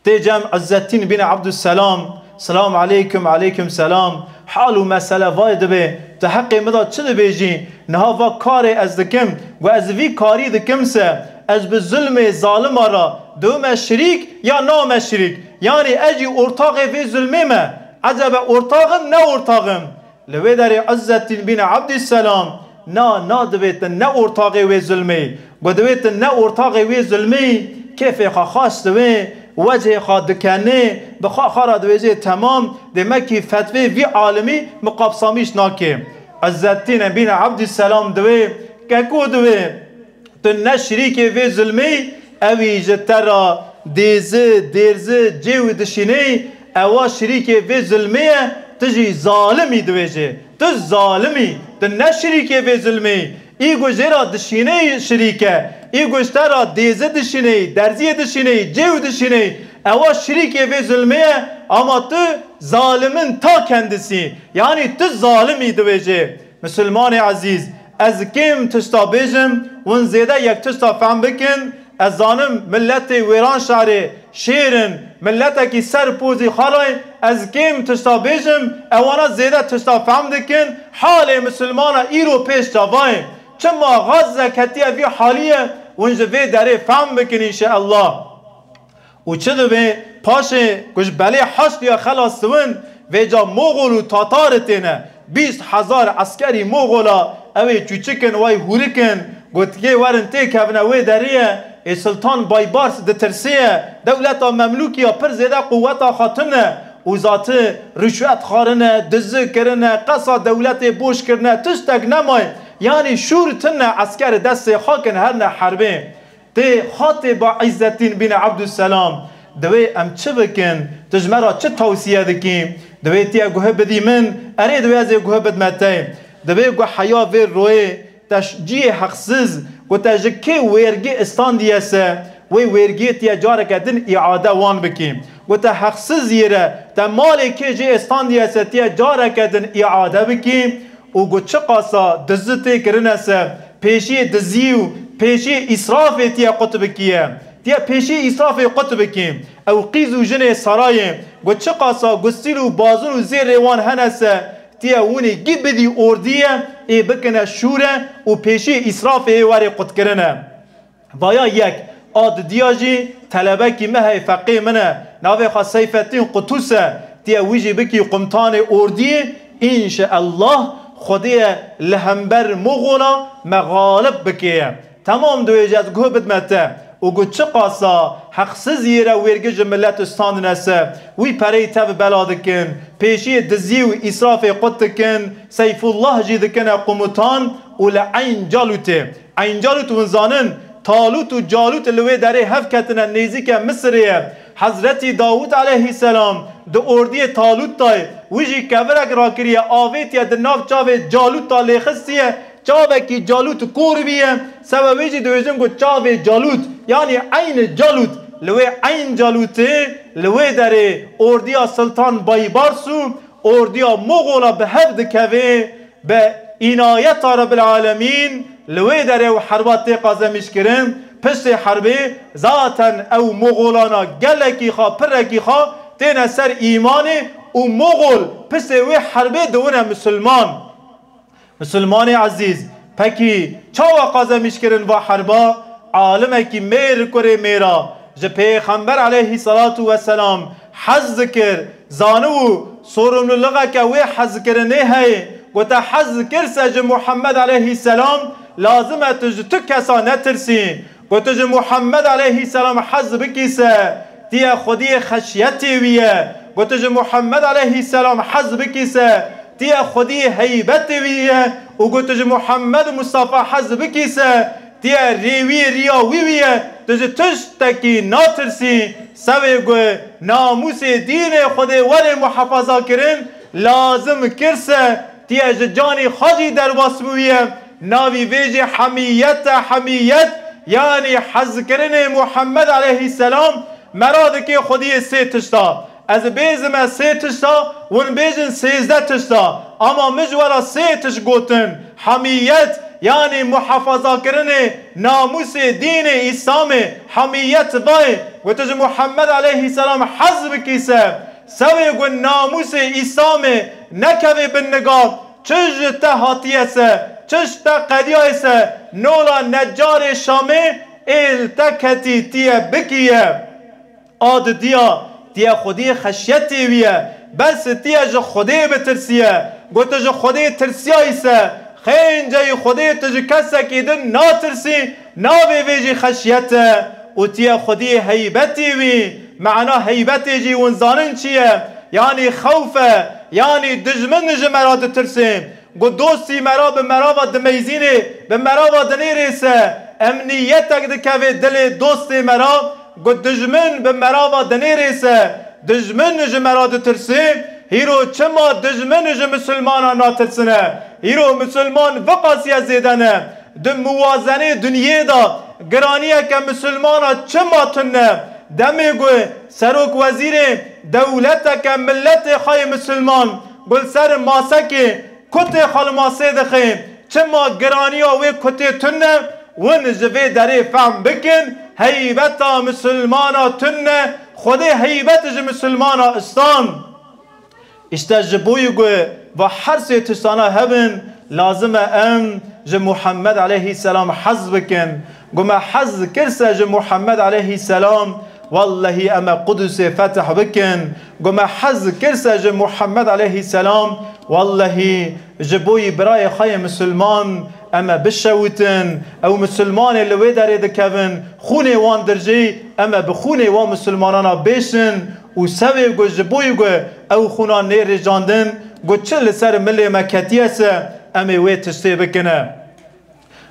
Tê cem Izzettîn bin Abdüsselam, selam aleykum, aleykum selam, hal û mesele vay dibe, tu heqê min de çi dibêjî? Niha va karê ez dikim, gu ez vî karî dikim se, ez bi zulmê zalima re dime şirîk ya name şirîk? Yanî ez jî ortaxê vê zulmê me? Ecebe ortax im, ne ortax im? Li wê derê Izzettîn bin Abdüsselam na, na, dibê tu ne ortaxê wê zulmê. Gu dibê tu ne ortaxê wê zulmê, kêfê xwe xaş dibê, wecihê xwe dikenê, bi xwe xwe re dibêjê temam, demekî fetvê vî alimî min qapsamîş nake. Izzettîn bin Abdüsselam dibê, keko dibê, tu ne şirîkê vê zulmê, ewî ji te re dêzi, dêrzi, cêw dişînê, ewa şirîkê vê zulmê ye, tu jî zalimî dibêjê. Tu zalimî, tu ne şirîkê vê zulmê. Î ku jê re dişînê şirîk e, î ku ji te re dêzi dişînê, derziyê dişînê, cêw dişînê, ewa şirîkê vê zulmê ye, ama tu zalimin ta kendisî. Yanî tu zalimî dibêjê. Misilmanê ezîz, ez kêm tişta bêjim, hûn zêde yek tişta fehm bikin. Ez zanim miletê Wêranşarê şêr in, miletekî ser pozî xwe re ye. Ez kêm tişta bêjim, ewana zêde tişta fehm dikin. Halê misilmana îro pêş çava ye. Çima Gazze ketiye vî halî ye? Hûn ji vê derê fehm bikin înşeallah. Û çi dibe paşê ku ji belê Haçdiya xelas dibin, vêca Moxol û Tatarê têne, bîst hezar eskerî Moxola, ew ê çûçikin, wey hûrikin, gotikê werin têkevine wê derê ye, ê Sultan Baybars ditirsiye, dewleta Memlûkiya pir zêde quweta xwe tune û zati rişwet xwarine, dizi kirine, qesa dewletê boş kirine, tiştek nemaye, yanî şûr tune, esker destê xwe kin herne herbê. Tê xatê ba Îzzetîn bin Ebdusselam, divê em çi bikin? Tu ji me re çi tewsiye dikî? Divê tiye guhe bidî min, erê divê ez ê guhe bidme te. Divê ku heya vê royê te ş-, cihê heqsiz, ku te ji kê wêrgê istandiye se, wê wêrgiyê tiye careke din îade wan bikî. Ku te heqsiz yê re, te malê kê jê istandiye se, tiye careke din îade bikî. Û ku çiqasa dizi tê kirine se, pêşiyê diziyê û pêşiyê îsrafê tiye qut bikiye. Tiye pêşiyê îsrafê qut bikî. Ew qîz û jinê sarayê, ku çiqasa gustîl û bazin û zêrê wan hene se, tiye winê gî bidî ordiye, ê bikine şûre û pêşiyê îsrafê ê werê qutkirine. Vaya yek, a didiya jî telebekî me hey, feqê min e, navê xwe Seyfettîn Qutûs e, tiye wî jî bikî qumtanê ordiyê, înşeellah Xwedê ye li hember Moxola me xalib bikê ye. Temam, divê jî ez guh bidme te. Û ku çiqasa heqsiz yê re wêrgê ji milet standine se, wî pereyê tev bela dikin, pêşiyê diziyê û îsrafê qut dikin, Seyfullah jî dikine qumutan û li Eyn Calûtê. Eyn Calût hûn zanin, Talût û Calût li wê derê hev ketine nêzîke Misirê ye. Hezretî Dawûd aleyhîselam di ordiyê Talût de ye, wî jî kevirek rakiriye, avêtiye di nav çavê Calût de lêxistiye, çavekî Calût kor bîye, sebe wê jî dibêjin ku çavê Calût, yanî Eyn Calût, li wê Eyn Calûtê, li wê derê ordiya Siltan Baybars û ordiya Moxola bi hev dikeve. Bi înayeta Rebbil Alemîn li wê derê ew herba tê qazemîşkirin, piştê herbê zaten ew Moxolana gelekî xwe, pirekî xwe têne ser îmanê û Moxol piştê wê herbê diwine misilman. Misilmanê ezîz, pekî çawa qazemîşkirin va herba? Alimekî mêr kurê mêra ji Pêxember aleyhî selatu weselam hez dikir, zanibû sorumluluxeke wê hezkirinê heye. Gote, hez dikir se ji Muhammed aleyhî selam, lazim e tu ji tu kesa netirsî. Gote, ji Muhammed aleyhî selam hez bikî se, tiye Xwediyê xeşyetê wî ye. Gote, ji Muhammed aleyhî selam hez bikî se, tiye Xwediyê heybetê wî ye. Û gote, ji Muhammed Mustafa hez bikî se, tiye rêwiyê riya wî wî ye, tu ji tiştekî natirsî. Sewê gu namûsê dînê Xwedê were muhefaza kirin, lazim kir se, tiye ji canî xwe jî derbas bûye. Navî vê jî hemiyet e, hemiyet, yanî hezkirinê Muhammed aleyhisselam me ra dike xwediyê sê tişta. Ez bêzime sê tişta, hûn bêjin sêzdeh tişta. Ama min ji we re sê tişt gotin. Hemiyet, yanî muhafazakirinê namûsê dînê Îslamê. Hemiyet vayê, ku tu ji Muhammed aleyhisselam hez bikî se, sewê ku namûsê Îslamê nekevê bin nigav, çi ji te hatiye se, çi ji te qediyaye se, nola necarê Şamê ê li te ketî tiye bikiye. A didiya, tiye Xwedê xeşyetê wî ye, bes tiye ji Xwedê bitirsiye. Got, tu ji Xwedê tirsiyayî se, xênceyî Xwedê tu ji kesekî din natirsî, navê vê jî xeşyet e. Û tiye Xwedê heybetê wî, mana heybetê jî hûn zanin çi ye? Yanî xewf e, yanî dijmin ji me ra ditirsê. Got, dostî me ra bi merava dimeyzînê, bi merava dinêrê se, emniyetek dikeve dilê dostê me ra, got, dijmin bi merava dinêrê se, dijmin ji me ra ditirsê, hîro çima dijmin ji misilmana natirsine? Hîro misilman viqasiye zêde ne. Di muwazenê dinyê de giraniyeke misilmana çima tune? Demê ku serok wezîrê dewleteke milletê xwe yê misilman ku li ser masekê kutê xwe li masê dixê. Çima giraniya wê kutê tune? Win ji vê derê fehm bikin, heybeta misilmana tune, Xwedê heybet ji misilmana istan. Îşte ji bo yî ku va her sê tiştana hebin, lazim e em ji Muhammed aleyhisselam hez bikin. Ku me hez kirse ji Muhammed aleyhisselam, wellehî em ê Qudusê fetih bikin. Ku me hez kirse ji Muhammed aleyhisselam, wellehî ji bo yî birayê xwe yê misilman em ê bişewitin. Ew misilmanê li wê derê dikevin, xûnê wan dirjî, em ê bi xûnê wan misilmanana bêşin û sewê ku ji bo yî ku ew xûna nêrêjandin, ku çi li ser milê me ketiye se, em ê wê tiştê bikine.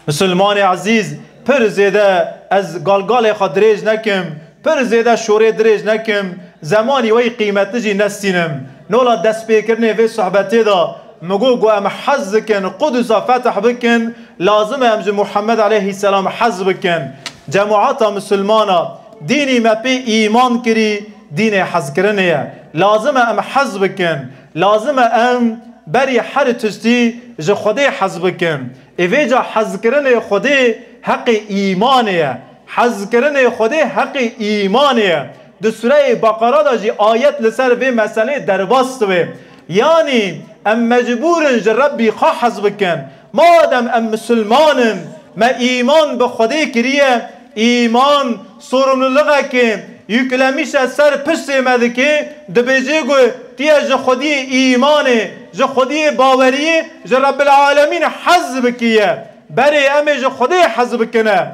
Misilmanê ezîz, pir zêde ez galgalê xwe dirêj nekim, pir zêde şorê dirêj nekim, zemanî wê qîmetli jî nestînim. Nola destpêkirinê vê sohbetê de min got ku em hez dikin, Qudusa fetih bikin, lazim e em ji Muhammed aleyhisselam hez bikin. Cemaata misilmana, dînî me pê îman kirî, dînê hezkirinê ye. Lazim e em hez bikin. Lazim e em berî her tiştî ji Xwedê hez bikin. Ê vêca hezkirinê Xwedê heqê îmanê ye. Hezkirinê Xwedê heqê îmanê ye. Di sureyê Beqara de jî ayet li ser vê meselê derbas dibe. Yanî em mecbûr in ji Rebbî xwe hez bikin. Madem em misilman in, me îman bi Xwedê kiriye, îman sorumlulixekê yüklemiş e ser piştê me dike, dibêje ku tiye ji Xwediyê îmanê, ji Xwediyê baweriyê, ji Rebbil Alemîn hez bikiye. Berê em ê ji Xwedê hez bikine.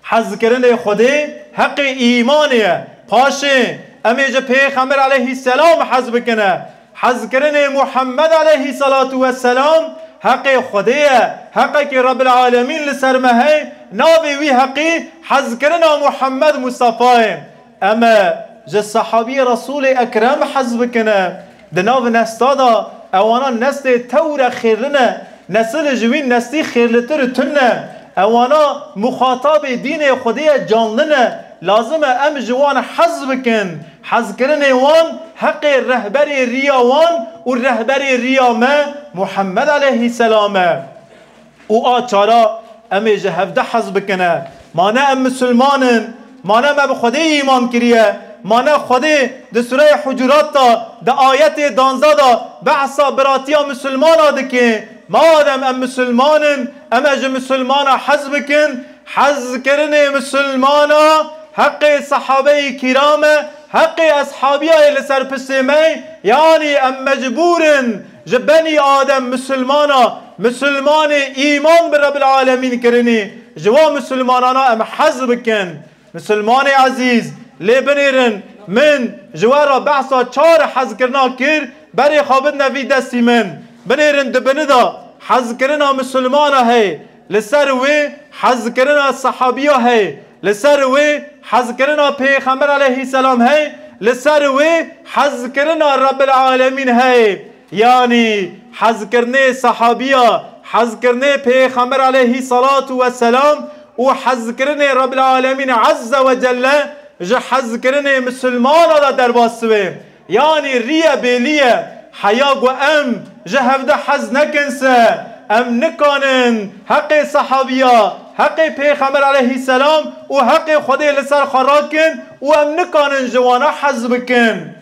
Hezkirinê Xwedê heqê îmanê ye. Paşê em ê ji Pêxember aleyhisselam hez bikine. Hezkirinê Muhammed aleyhisselatu vesselam heqê Xwedê ye. Heqekî Rebbil Alemîn li ser me hey. Navê wî heqî hezkirina Muhammed Mustafa ye. Em ê ji sahabiyê Resûlê Ekrem hez bikine. Di nav nesla de ewana neslê tewr e xêrli ne. Nesil ji wî neslî xêrlitir û tune. Ewana muxatabê dînê Xwedê ye, canli ne. Lazim e em ji wan hez bikin. Hezkirinê wan heqê rehberê riya wan û rehberê riya me Muhammed aleyhisselam e. Û a çara em ê ji hevde hez bikine. Ma ne em misilman in, ma ne me bi Xwedê îman kiriye, ma ne Xwedê di sureyê Hucurat de, di ayetê danzdeh de behsa biratiya misilmana dike. Madem em misilman in, em ê ji misilmana hez bikin. Hezkirinê misilmana heqê sahabeyî kiram e, heqê eshabiyayê li ser piştê me, yanî em mecbûr in ji benî Adem misilmana, misilmanê îman bi Rebbil Alemîn kirinî, ji wan misilmanana em hez bikin. Misilmanê ezîz, lê binêrin, min ji we re behsa çar hezkirina kir, berê xwe bidine vî destî min. Binêrin di bini de hezkirina misilmana heye, li ser wê hezkirina sehabiya heye, li ser wê hezkirina Pêxember aleyhisselam heye, Li ser wê hezkirina Rebbil Alemîn heye. Yanî hezkirinê sehabiya, hezkirinê Pêxember aleyhî salatu weselam û hezkirinê Rebbil Alemîn Azze ve Celle ji hezkirinê misilmana de derbas dibe. Yanî riye bêlî ye. Heya ku em ji hevde hez nekin se, em nikanin heqê sehabiya, heqê Pêxember aleyhî selam û heqê Xwedê li ser xwe rakin û em nikanin ji wana hez bikin.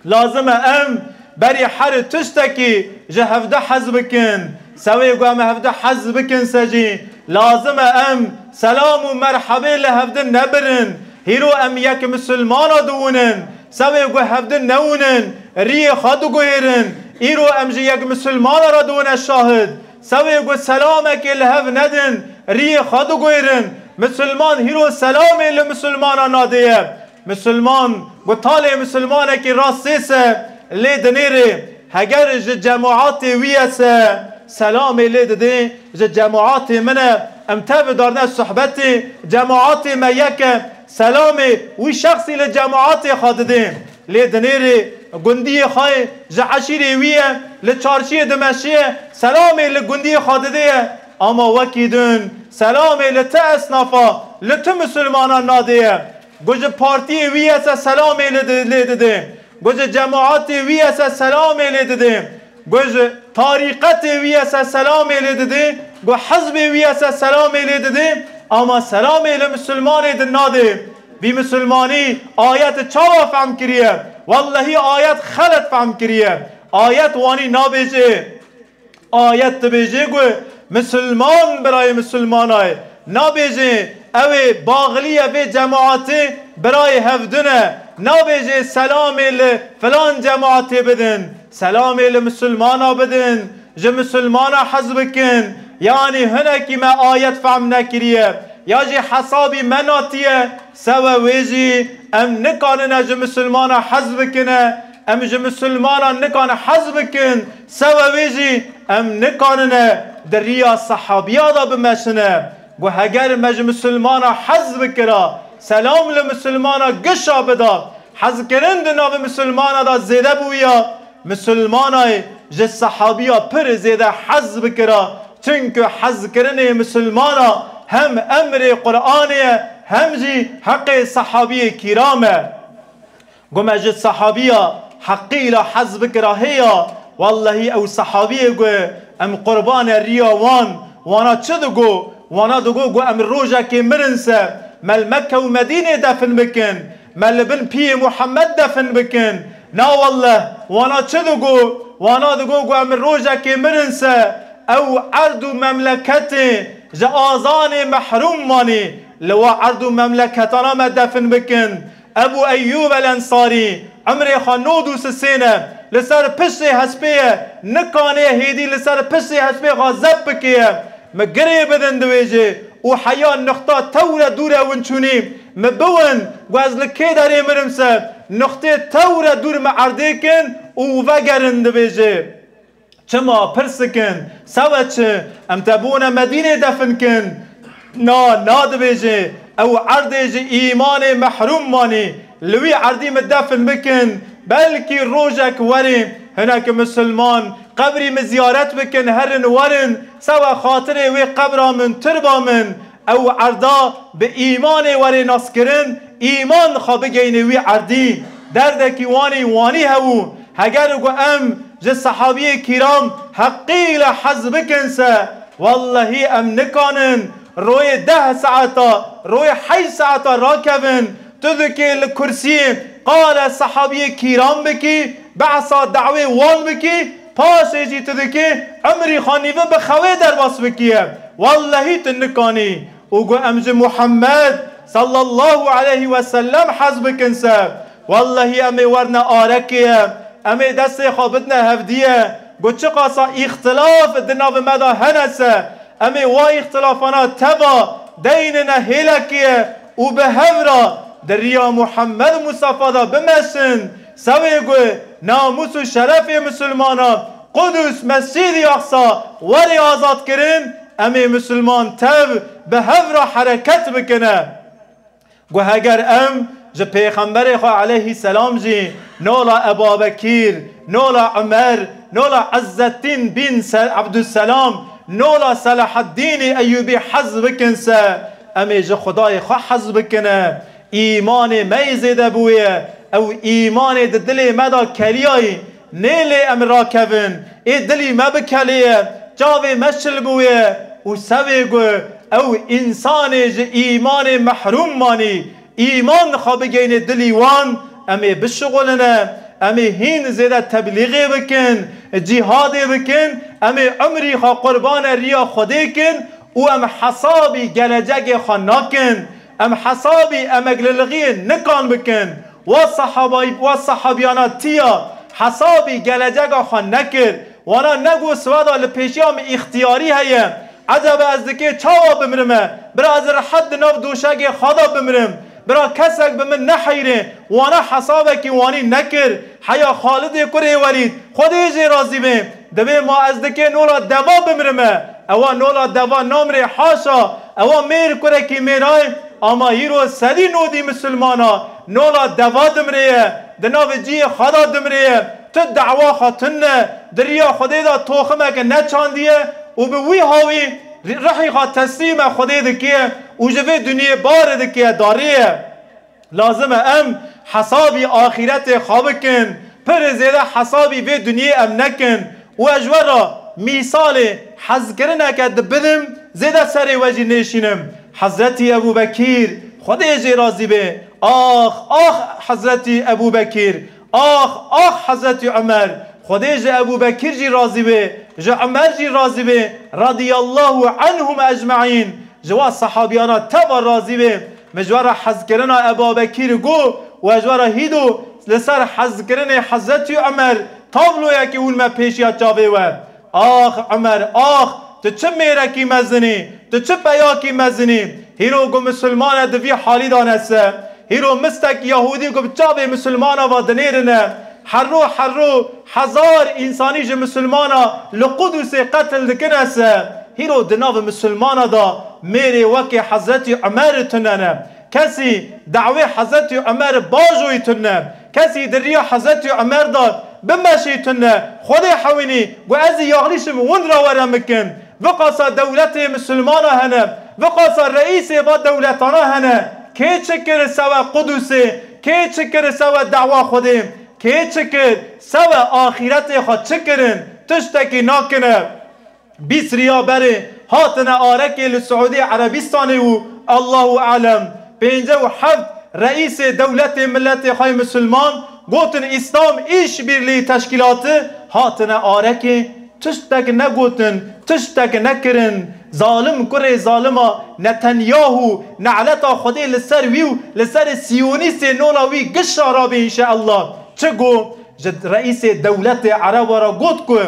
Lazim e em berî her tiştekî ji hevde hez bikin. Sewê ku em hevde hez bikin se jî, lazim e em selam û merhebê li hevdin nebirin. Hîro em yek misilmana diwinin. Sewê ku hevdin newinin, riyê xwe diguhêrin. Îro em ji yek misilmana re diwine şahid. Sewê ku selamekê li hev nedin, riyê xwe diguhêrin. Misilman hîro selamê li misilmana nadê ye. Misilman ku talê misilmanekî rastê se lê dinêrê, heger ji cemaatê wî ye se, selamê lê didê, ji cemaatê min e, em tev darne sohbetê, cemaatê me yek e, selamê wî şexsî li cemaatê xwe didê. Lê dinêrê gundiyê xwe ye, ji eşîrê wî ye, li çarşiyê dimeşiye, selamê li gundiyê xwe didê ye. Ama wekî din, selamê li ti esnafa, li ti misilmanan nadê ye. Ku ji partiyê wî ye se selamê lê di-, lê didê. Ku ji cemaatê wî ye se selamê lê didê. Ku ji tarîqetê wî ye se selamê lê didê. Ku hizbê wî ye se selamê lê didê. Ama selamê li misilmanê din nadê. Vî misilmanî ayet çawa fehm kiriye? Wellehî ayet xelet fehm kiriye. Ayet wanî nabêje. Ayet dibêje ku misilman birayê misilmana ye. Nabêje ew ê baxilî ye vê cemaatê birayê hevdin e. Nabêje selamê li filan cemaatê bidin. Selamê li misilmana bidin. Ji misilmana hez bikin. Yanî hinekî me ayet fehm nekiriye. Ya jî hesabî me natiye. Sewe wê jî em nikanine ji misilmana hez bikine. Em ji misilmana nikan hez bikin. Sewe wê jî em nikanine di riya sehabiya de bimeşine. Ku heger me ji misilmana hez bikira, selam li misilmana gişa bida, hezkirin di navê misilmana de zêde bûya, misilmanayê ji sehabiya pir zêde hez bikira. Çunku hezkirinê misilmana hem emrê Qur'anê ye, hem jî heqê sehabiyê kîram e. Ku me ji sehabiya heqîla hez bikira hêya, wellehî ew sehabiyê ku em qurbane riya wan, wana çi digo? Wana digo ku em rojekê mirin se, me li Mekke û Medînê defin bikin, me li bin piyê Muhammed defin bikin. Na welleh, wana çi digo? Wana digo ku em rojekê mirin se, ew erd û memleketê ji azanê mehrûm manî, li wa erd û memleketana me defin bikin. Ebû Eyyûb el Ensarî, emrê xwe nod û sisê ne, li ser piştê hespê ye, nikanê hêdî li ser piştê hespê xwe zep bikê ye. Mi girê bidin dibêje û heya nixta tewre dûre win çûnî, mi biwin, ku ez li kê derê mirim se, nixtê tewre dûr mi erdê kin û vegerin dibêje. Çima pirs dikin? Sewe çi? Em te bûne Medînê defin kin. Na, na dibêje, ew erdê ji îmanê mehrûm manî. Li wî erdî min defin bikin. Belkî rojek werê hinek misilman qebrî min ziyaret bikin, herin werin. Sewe xatirê wê qebra min, tirba min. Ew erda bi îmanê were naskirin, îman xwe bigeyne wî erdî. Derdekî wanî wanî hebû. Heger ku em ji sehabiyê kîram heqîle hez bikin se, wellehî em nikanin royê deh saeta, royê heşt saeta rakevin, tu dikê li kursiyê qala sehabiyê kîram bikî, behsa dawê wan bikî, paşê jî tu dikê emrî xwe nîve bi xewê derbas bikiye. Wellehî tu nikanî. Û ku em ji Muhammed sallallahu aleyhi ve sellem hez bikin se, wellehî em ê werne arekê ye, em ê destê xwe bidine hevdî ye. Ku çiqasa îxtilaf di nav me de hene se, em ê wa îxtilafana teva deynine hêlekê ye û bi hev re di riya Muhammed Mustafa de bimeşin. Sewê ku namûs û şerefê misilmana Qudus, Mescîdî Aqsa, were azadkirin, em ê misilman tev bi hev re hereket bikine. Ku heger em Ji Pêxemberê xwe aleyhî selam jî nola Ebabekîr, nola Umer, nola Ezzettîn bin Se-, Ebdusselam, nola Selaheddînê Eyûbî hez bikin se, em ê ji Xwedayê xwe hez bikine. Îmanê me yê zêde bûye, ew îmanê di dilê me de keliyayî, nê lê em rakevin, ê dilî me bikeleye, çavê me şil bûye û sevê gu ew însanê ji îmanê mehrûm manî, îman xwe bigeyne dilî wan, em ê bişixuline, em ê hîn zêde teblîxê bikin, cîhadê bikin, em ê umrî xwe qurbane riya Xwedê kin û em hesabî gelecegê xwe nakin. Em hesabî emeklilixiyê nikan bikin. Wa sahabayî, wa sahabiyana tiya hesabî gelecega xwe nekir. Wana negot sweda li pêşiya min îxtiyarî heye. Ecebe ez dikê çawa bimrime? Bira ez rehet di nav doşegê xwe de bimrim. Bira kesek bi min neheyre. Wana hesabekî wanî nekir. Heya Xalidê kurê Welîd, Xwedê jê razî be, dibê ma ez dikê nola deva bimrime. Ewa nola deva namrê, haşa. Ewa mêr kurekî mêrayê, ama hîro sedî nodî misilmana nola deva dimreye, di navê ciyê xwe de dimreye. Tu dawa xwe tune, di riya Xwedê de toximeke neçandiye û bi wî hawî rihî xwe teslîme Xwedê dike û ji vê dinyê bar dike, dariye. Lazim e em hesabî axîretê xwe bikin. Pir zêde hesabî vê dinyê em nekin. Û ez ji we re mîsalê hezkirineke dibidim, zêde serê we jî nêşînim. Hezretî Ebû Bekîr, Xwedê jê razî be. Ax, ax Hezretî Ebû Bekîr. Ax, ax Hezretî Umer. Xwedê ji Ebû Bekîr jî razî be. Ji Umer jî razî be. Radiyallahu anhum ecmaîn. Ji wa sahabiyana teva razî be. Min ji we re hezkirina Eba Bekîr got û ez ji we re hîdo li ser hezkirinê Hezretî Umer tabloyekî hûn me pêşiya çavê we. Ax Umer, ax, tu çi mêrekî mezin î, tu çi peyakî mezin î. Hîro ku misilman e di vî halî de ne se. Hîro mistek Yahûdî ku bi çavê misilmana ve dinêrine. Herro herro hezar însanî ji misilmana li Qudusê qetil dikine se. Hîro di nav misilmana de mêrê wekê Hezretî Umer tune ne. Kesî dawê Hezretî Umer bajoyî tune. Kesî di riya Hezretî Umer de bimeşî tune. Xwedê hewînî gu ez ê yaxlîşim win re were mikin. Viqasa dewletê misilmana hene. Viqasa reîsê va dewletana hene. Kê çi kir sewe Qudusê? Kê çi kir sewe dawa Xwedê? Kê çi kir sewe axîretê xwe çi kirin? Tiştekî nakine. Bîst riya berê hatine arekê li Siûdî Erebîstanê û Allahu alem pêncî û heft reîsê dewletê miletê xwe yê misilman gotin Îslam Îşbîrlî Teşkîlatî hatine arekê, tiştek negotin, tiştek nekirin. Zalim kurê zalima Netanyahu, neleta Xwedê li ser wî û li ser siyonîstê nola wî gişa rabê înşeallah. Çi got? Ji reîsê dewletê Ereba re got ku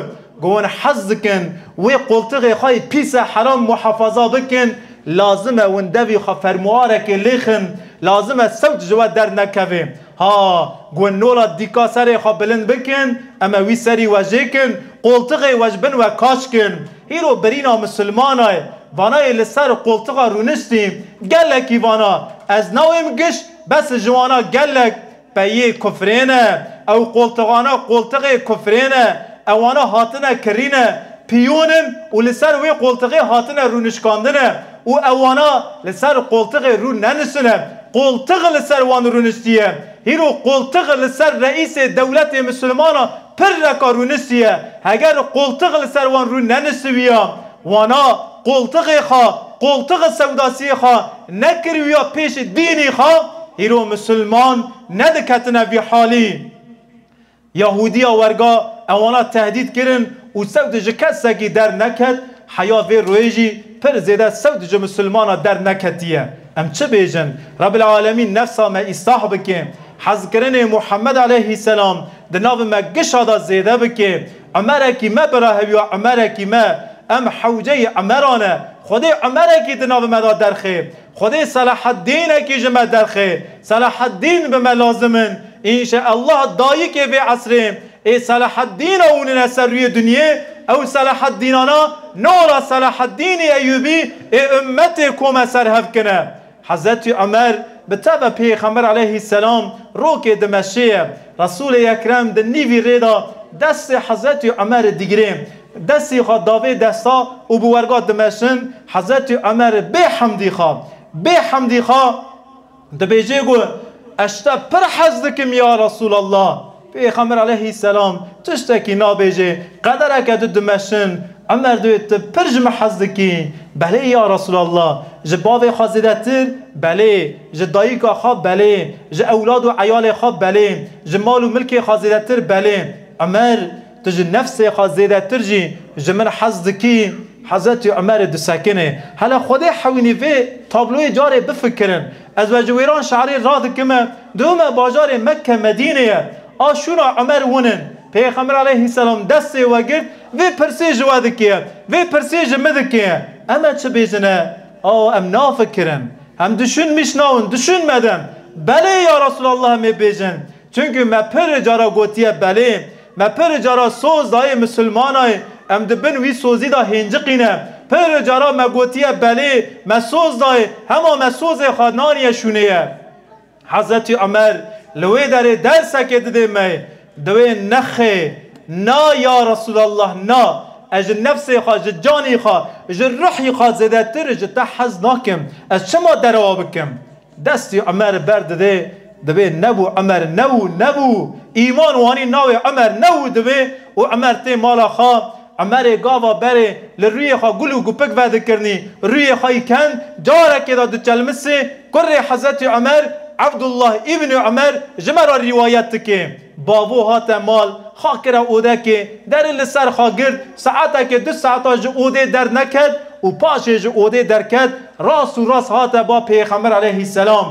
Gu hûn hez dikin wê qoltixê xwe yê pîse heram muhafaza bikin, lazim e hûn devî xwe fermuarekê lêxin, lazim e sewt ji we dernekeve. Ha, gu hûn nola dîka serê xwe bilind bikin, em ê wî serî we jêkin, qoltixê we ji bin we kaç kin. Hîro birîna misilmana ye, vana yê li ser qoltixa rûniştî, gelekî vana, ez nawêm giş, bes ji wana gelek, peyê kufrê ne, ew qoltixana qoltixê kufrê ne, ewana hatine kirîne, piyûn in û li ser wê qoltixê hatine rûnişkandine û ewana li ser qoltixê rû neniştine, qoltix li ser wan rûniştiye. Hîro qoltix li ser reîsê dewletê misilmana pir reka rûniştiye. Heger qoltix li ser wan rû neniştibiya, wana qoltixê xwe, qoltixê sewdasiyê xwe nekiriya pêş dînî xwe, hîro misilman nediketine vî halî. Yahûdiya werga ewana tehdît kirin û sewt ji kesekî derneket, heya vê royê jî pir zêde sewt ji misilmana derneketiye. Em çi bêjin? Rebbil Alemîn nefsa me îslah bike. Hezkirinê Muhammed aleyhîselam di nav me gişa de zêde bike. Umerekî me bira hewiya Umerekî me. Em hewceyî Umeran e. Xwedê Umerekî di nav me de derxê. Xwedê Selaheddînekî ji me derxê. Selaheddîn bi me lazim in. Înşeallah dayikê vê esrê ê Selaheddîna hûnine ser rûyê dinyê. Ew Selaheddînana nora Selaheddînê Eyûbî ê ummetê kome ser hev kine. Hezretî Umer Bi teve Pêxember aleyhisselam rokê dimeşê ye. Resûlê Ekrem di nîvî rê de destê Hezretî Umerê digirê. Destê xwe davê desta û bi werga dimeşin Hezretî Umer bê hemdî xwe. Bê hemdî xwe dibêjê ku ez ji te pir hez dikim ya Resûlallah. Pêxember aleyhisselam tiştekî nabêje, qedereke tu dimeşin, Umer dibê tu pir ji min hez dikî. Belê ya Resûlallah, ji bavê xwe zêdetir, belê, ji dayika xwe belê, ji ewlad û eyalê xwe belê, ji mal û milkê xwe zêdetir belê. Umer, tu ji nefsê xwe zêdetir jî ji min hez dikî. Hezretî Umerê disekine. Hele Xwedê hewînî vê tabloyê carê bifikirin. Ez we ji wêran şerê radikime, dihime bajarê Mekke Medînê ye. A şûna Umer winin. Pêxember aleyhisselam destê we girt, vê pirsê ji we dike, vê pirsê ji min dike. Em ê çi bêjine? Aw, em nafikirin. Em düşünmüş nawin, düşünmeden. Belê ya Resulallah em ê bêjin. Çunku me pir cara gotiye belê. Me pir cara soz dayê misilmanayê. Em di bin wî sozî de hênciqîne. Pir cara me gotiye belê. Me soz dayê. Hema me sozê xwe naniye şûnê ye. Hezretî Umer li wê derê dersekê didê me, diwê nexê, na ya Resulallah, na. Ez ji nefsê xwe, ji canî xwe, ji ruhî xwe zêdetir ji te hez nakim. Ez çima derewa bikim? Destî Umer berdidê, dibê nebû Umer, nebû, nebû. Îman wanî navê Umer, nebû dibê û Umer tê mala xwe. Umerê gava berê li rûyê xwe gul û gupik vedikirnî, rûyê xwe yî kend, carekê de diçelmisê, kurê Hezretî Umer, Ebdullah îbnî Umer ji me re rîwayet dike. Bavo hate mal, xwe kire odekê, derê li ser xwe girt, saetekê du saeta ji odê derneket û paşê ji odê derket, rast û rast hate ba Pêxember aleyhisselam.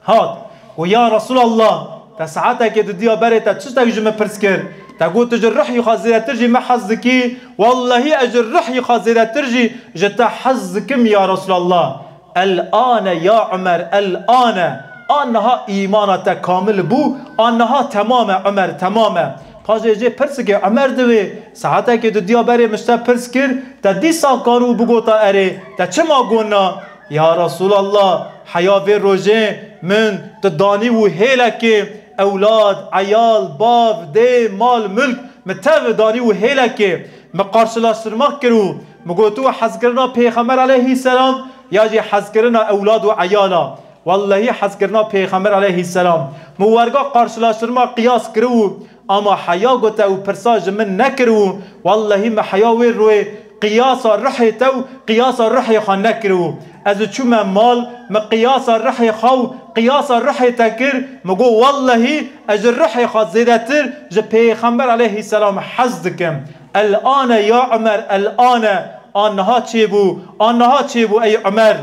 Hat, got, ya Resulallah, te saetekê didiya berê te çi tiştek ji min pirs kir? Te got, tu ji ruhî xwe zêdetir jî min hez dikî. Wellehî ez ji ruhî xwe zêdetir jî ji te hez dikim ya Resulallah. El-ane ya Umer, el-ane. Aniha îmana te kamil bû, aniha temam e Umer, temam e. Paşê jê pirsike Umer diwê, saetekê didiya berê min ji te pirs kir, te dîsa karû bigota erê, te çima got na? Ya Resulallah, heya vê rojê min tu danî û hêlekê, ewlad, eyal, bav, dê, mal, mulk, min tev danî û hêlekê, min qarşılaştırmak kir û min got, tu hezkirina Pêxember aleyhisselam ya jî hezkirina ewlad û eyala? Wellehî hezkirina Pêxember aleyhisselam. Min werga qarşılaştırma qiyas kir û ama heya gote û pirsa ji min nekir û wellehî min heya wê royê qiyasa ruhê te û qiyasa ruhê xwe nekir û ez çûme mal, min qiyasa ruhê xwe û qiyasa ruhê te kir, min got, wellehî ez ji ruhê xwe zêdetir ji Pêxember aleyhisselam hez dikim. El-ane ya Umer, el-ane, aniha çêbû, aniha çêbû ey Umer.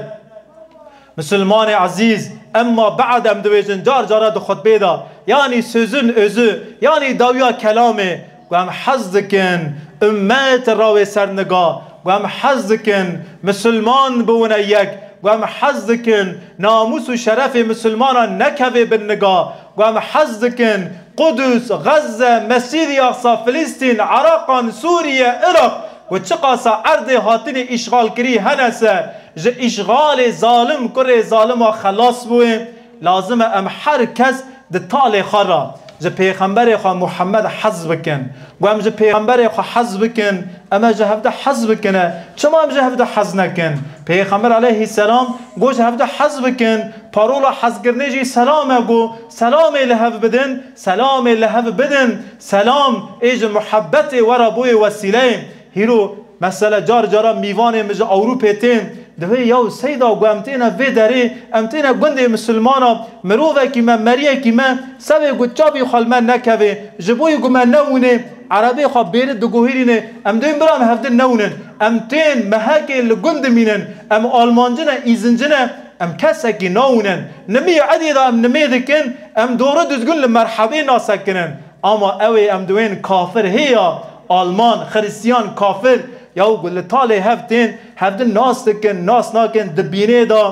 Misilmanê ezîz, emma be'd em dibêjin car cara di xutbê de, yanî sözün özü, yanî dawiya kelamê, ku em hez dikin ummet rawê ser niga, ku em hez dikin misilman biwine yek, ku em hez dikin namûs û şerefê misilmanan nekeve bin niga, ku em hez dikin Qudus, Gazze, Mescîdî Aqsa, Filistîn, Iraqan, Sûriye, Iraq, ku çiqasa erdê hatinê îşxalkirî hene se, ji îşxalê zalim kurê zalima xelas bûyê, lazim e em her kes di talê xwe re ji Pêxemberê xwe Muhammed hez bikin. Ku em ji Pêxemberê xwe hez bikin, em ê ji hevde hez bikine. Çima em ji hevde hez nekin? Pêxember aleyhisselam got ji hevde hez bikin. Parola hezkirinê jî selam e, got, selamê li hev bidin, selamê li hev bidin. Selam ê ji muhebbetê we re bûyê wesîleyê. Hîro, mesela, car cara mîvanê min ji Ewropê tên, divê, yaw seyda, ku em têne vê derê, em têne gundê misilmana, mirovekî me, meriyekî me, sevê ku çavî xwe li me nekeve, ji bo yî ku me newûnê, erebê xwe bêri diguhîrîne, em dibên bira em hevdin newûnin. Em tên mehekê li gund dimînin, em almancine, îzincine, em kesekî nawûnin. Nimî edê de em nimê dikin, em doğru düzgün li merhebê nasekinin. Ama ew ê em diwên kafir hê ya, Alman, Xiristiyan, kafir, yaw li talê hev tên, hevdin nas dikin, nas nakin, di bînê de,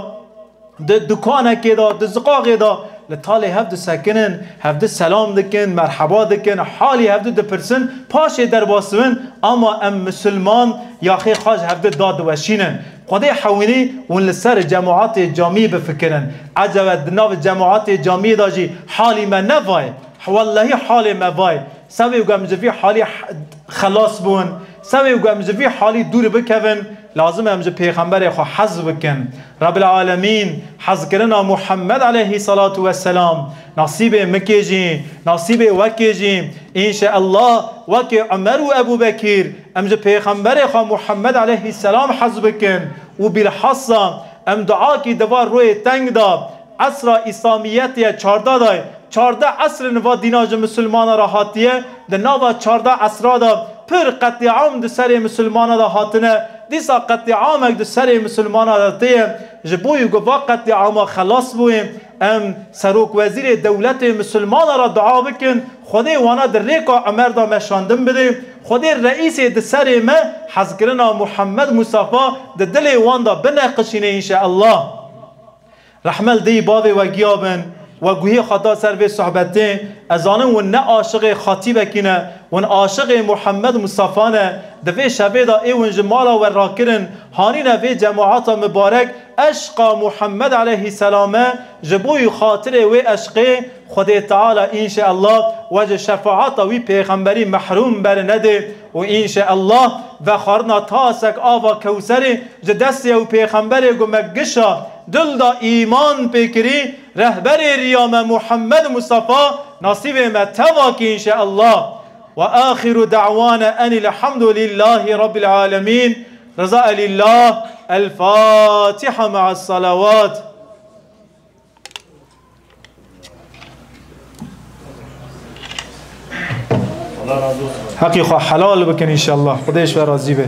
di dukanekê de, di ziqaxê de, li talê hev disekinin, hevdi selam dikin, merheba dikin, halî hevdi dipirsin, paşê derbas dibin, ama em misilman, yaxê xwe ji hevdi dadiweşînin. Xwedê hewînî hûn li ser cemaatê camî bifikirin. Ecebe di nav cemaatê camî de jî halî me ne vay? Wellehî halê me vay. Sevê ku em ji vî halî h-, xelas bûn, sevê ku em ji vî halî dûr bikevin, lazim e em ji Pêxemberê xwe hez bikin. Rebbil Alemîn hezkirina Muhammed aleyhisselatu vesselam nasîbê mikê jî, nasîbê wekê jî, înşeallah wekê Umer û Ebû Bekîr, em ji Pêxemberê xwe Muhammed aleyhisselam hez bikin û bilhassa em duakî di va royê teng de, esra Îslamiyetê ye çardeh day, çardeh esr in va dîna ji misilmana re hatiye, di nava çardeh esra de pir qetlîam di serê misilmana de hatine, dîsa qetlîamek di serê misilmana de tê ye, ji bo yî ku va qetlîama xelas bûyê, em serokwezîrê dewletê misilmana re dua bikin, Xwedê wana di rêka Umer de me şandin bidê, Xwedê reîsê di serê me hezkirina Muhammed Mustafa di dilê wan de bineqişîne înşeallah. Rehme li dê û bavê we giya bin, we guhê xwe da ser vê sohbetê, ez zanim hûn ne aşiqê xatîbekî ne, hûn aşiqê Muhammed Mustafa ne, di vê şevê de ê hûn ji mala we rakirin, hanîne vê cemaata mibarek, eşqa Muhammed aleyhisselam e, ji bo yî xatirê wê eşqê Xwedê Teala înşeallah we ji şefaata wî pêxemberî mehrûm bernedê û înşeallah vexwarina tasek ava Kewserê ji destê ew pêxemberê ku me gişa dil da îman pê kirî, rehberê riya me Muhammed Mustafa nasîbê me teva kî înşeallah. Ve axiru da'wana enil hamdu lillahi rabbil alemin. Rıza elillah. El Fatiha ma'as salavat. Heqî xwe helal bikin înşeallah. Xwedê ji we razî be.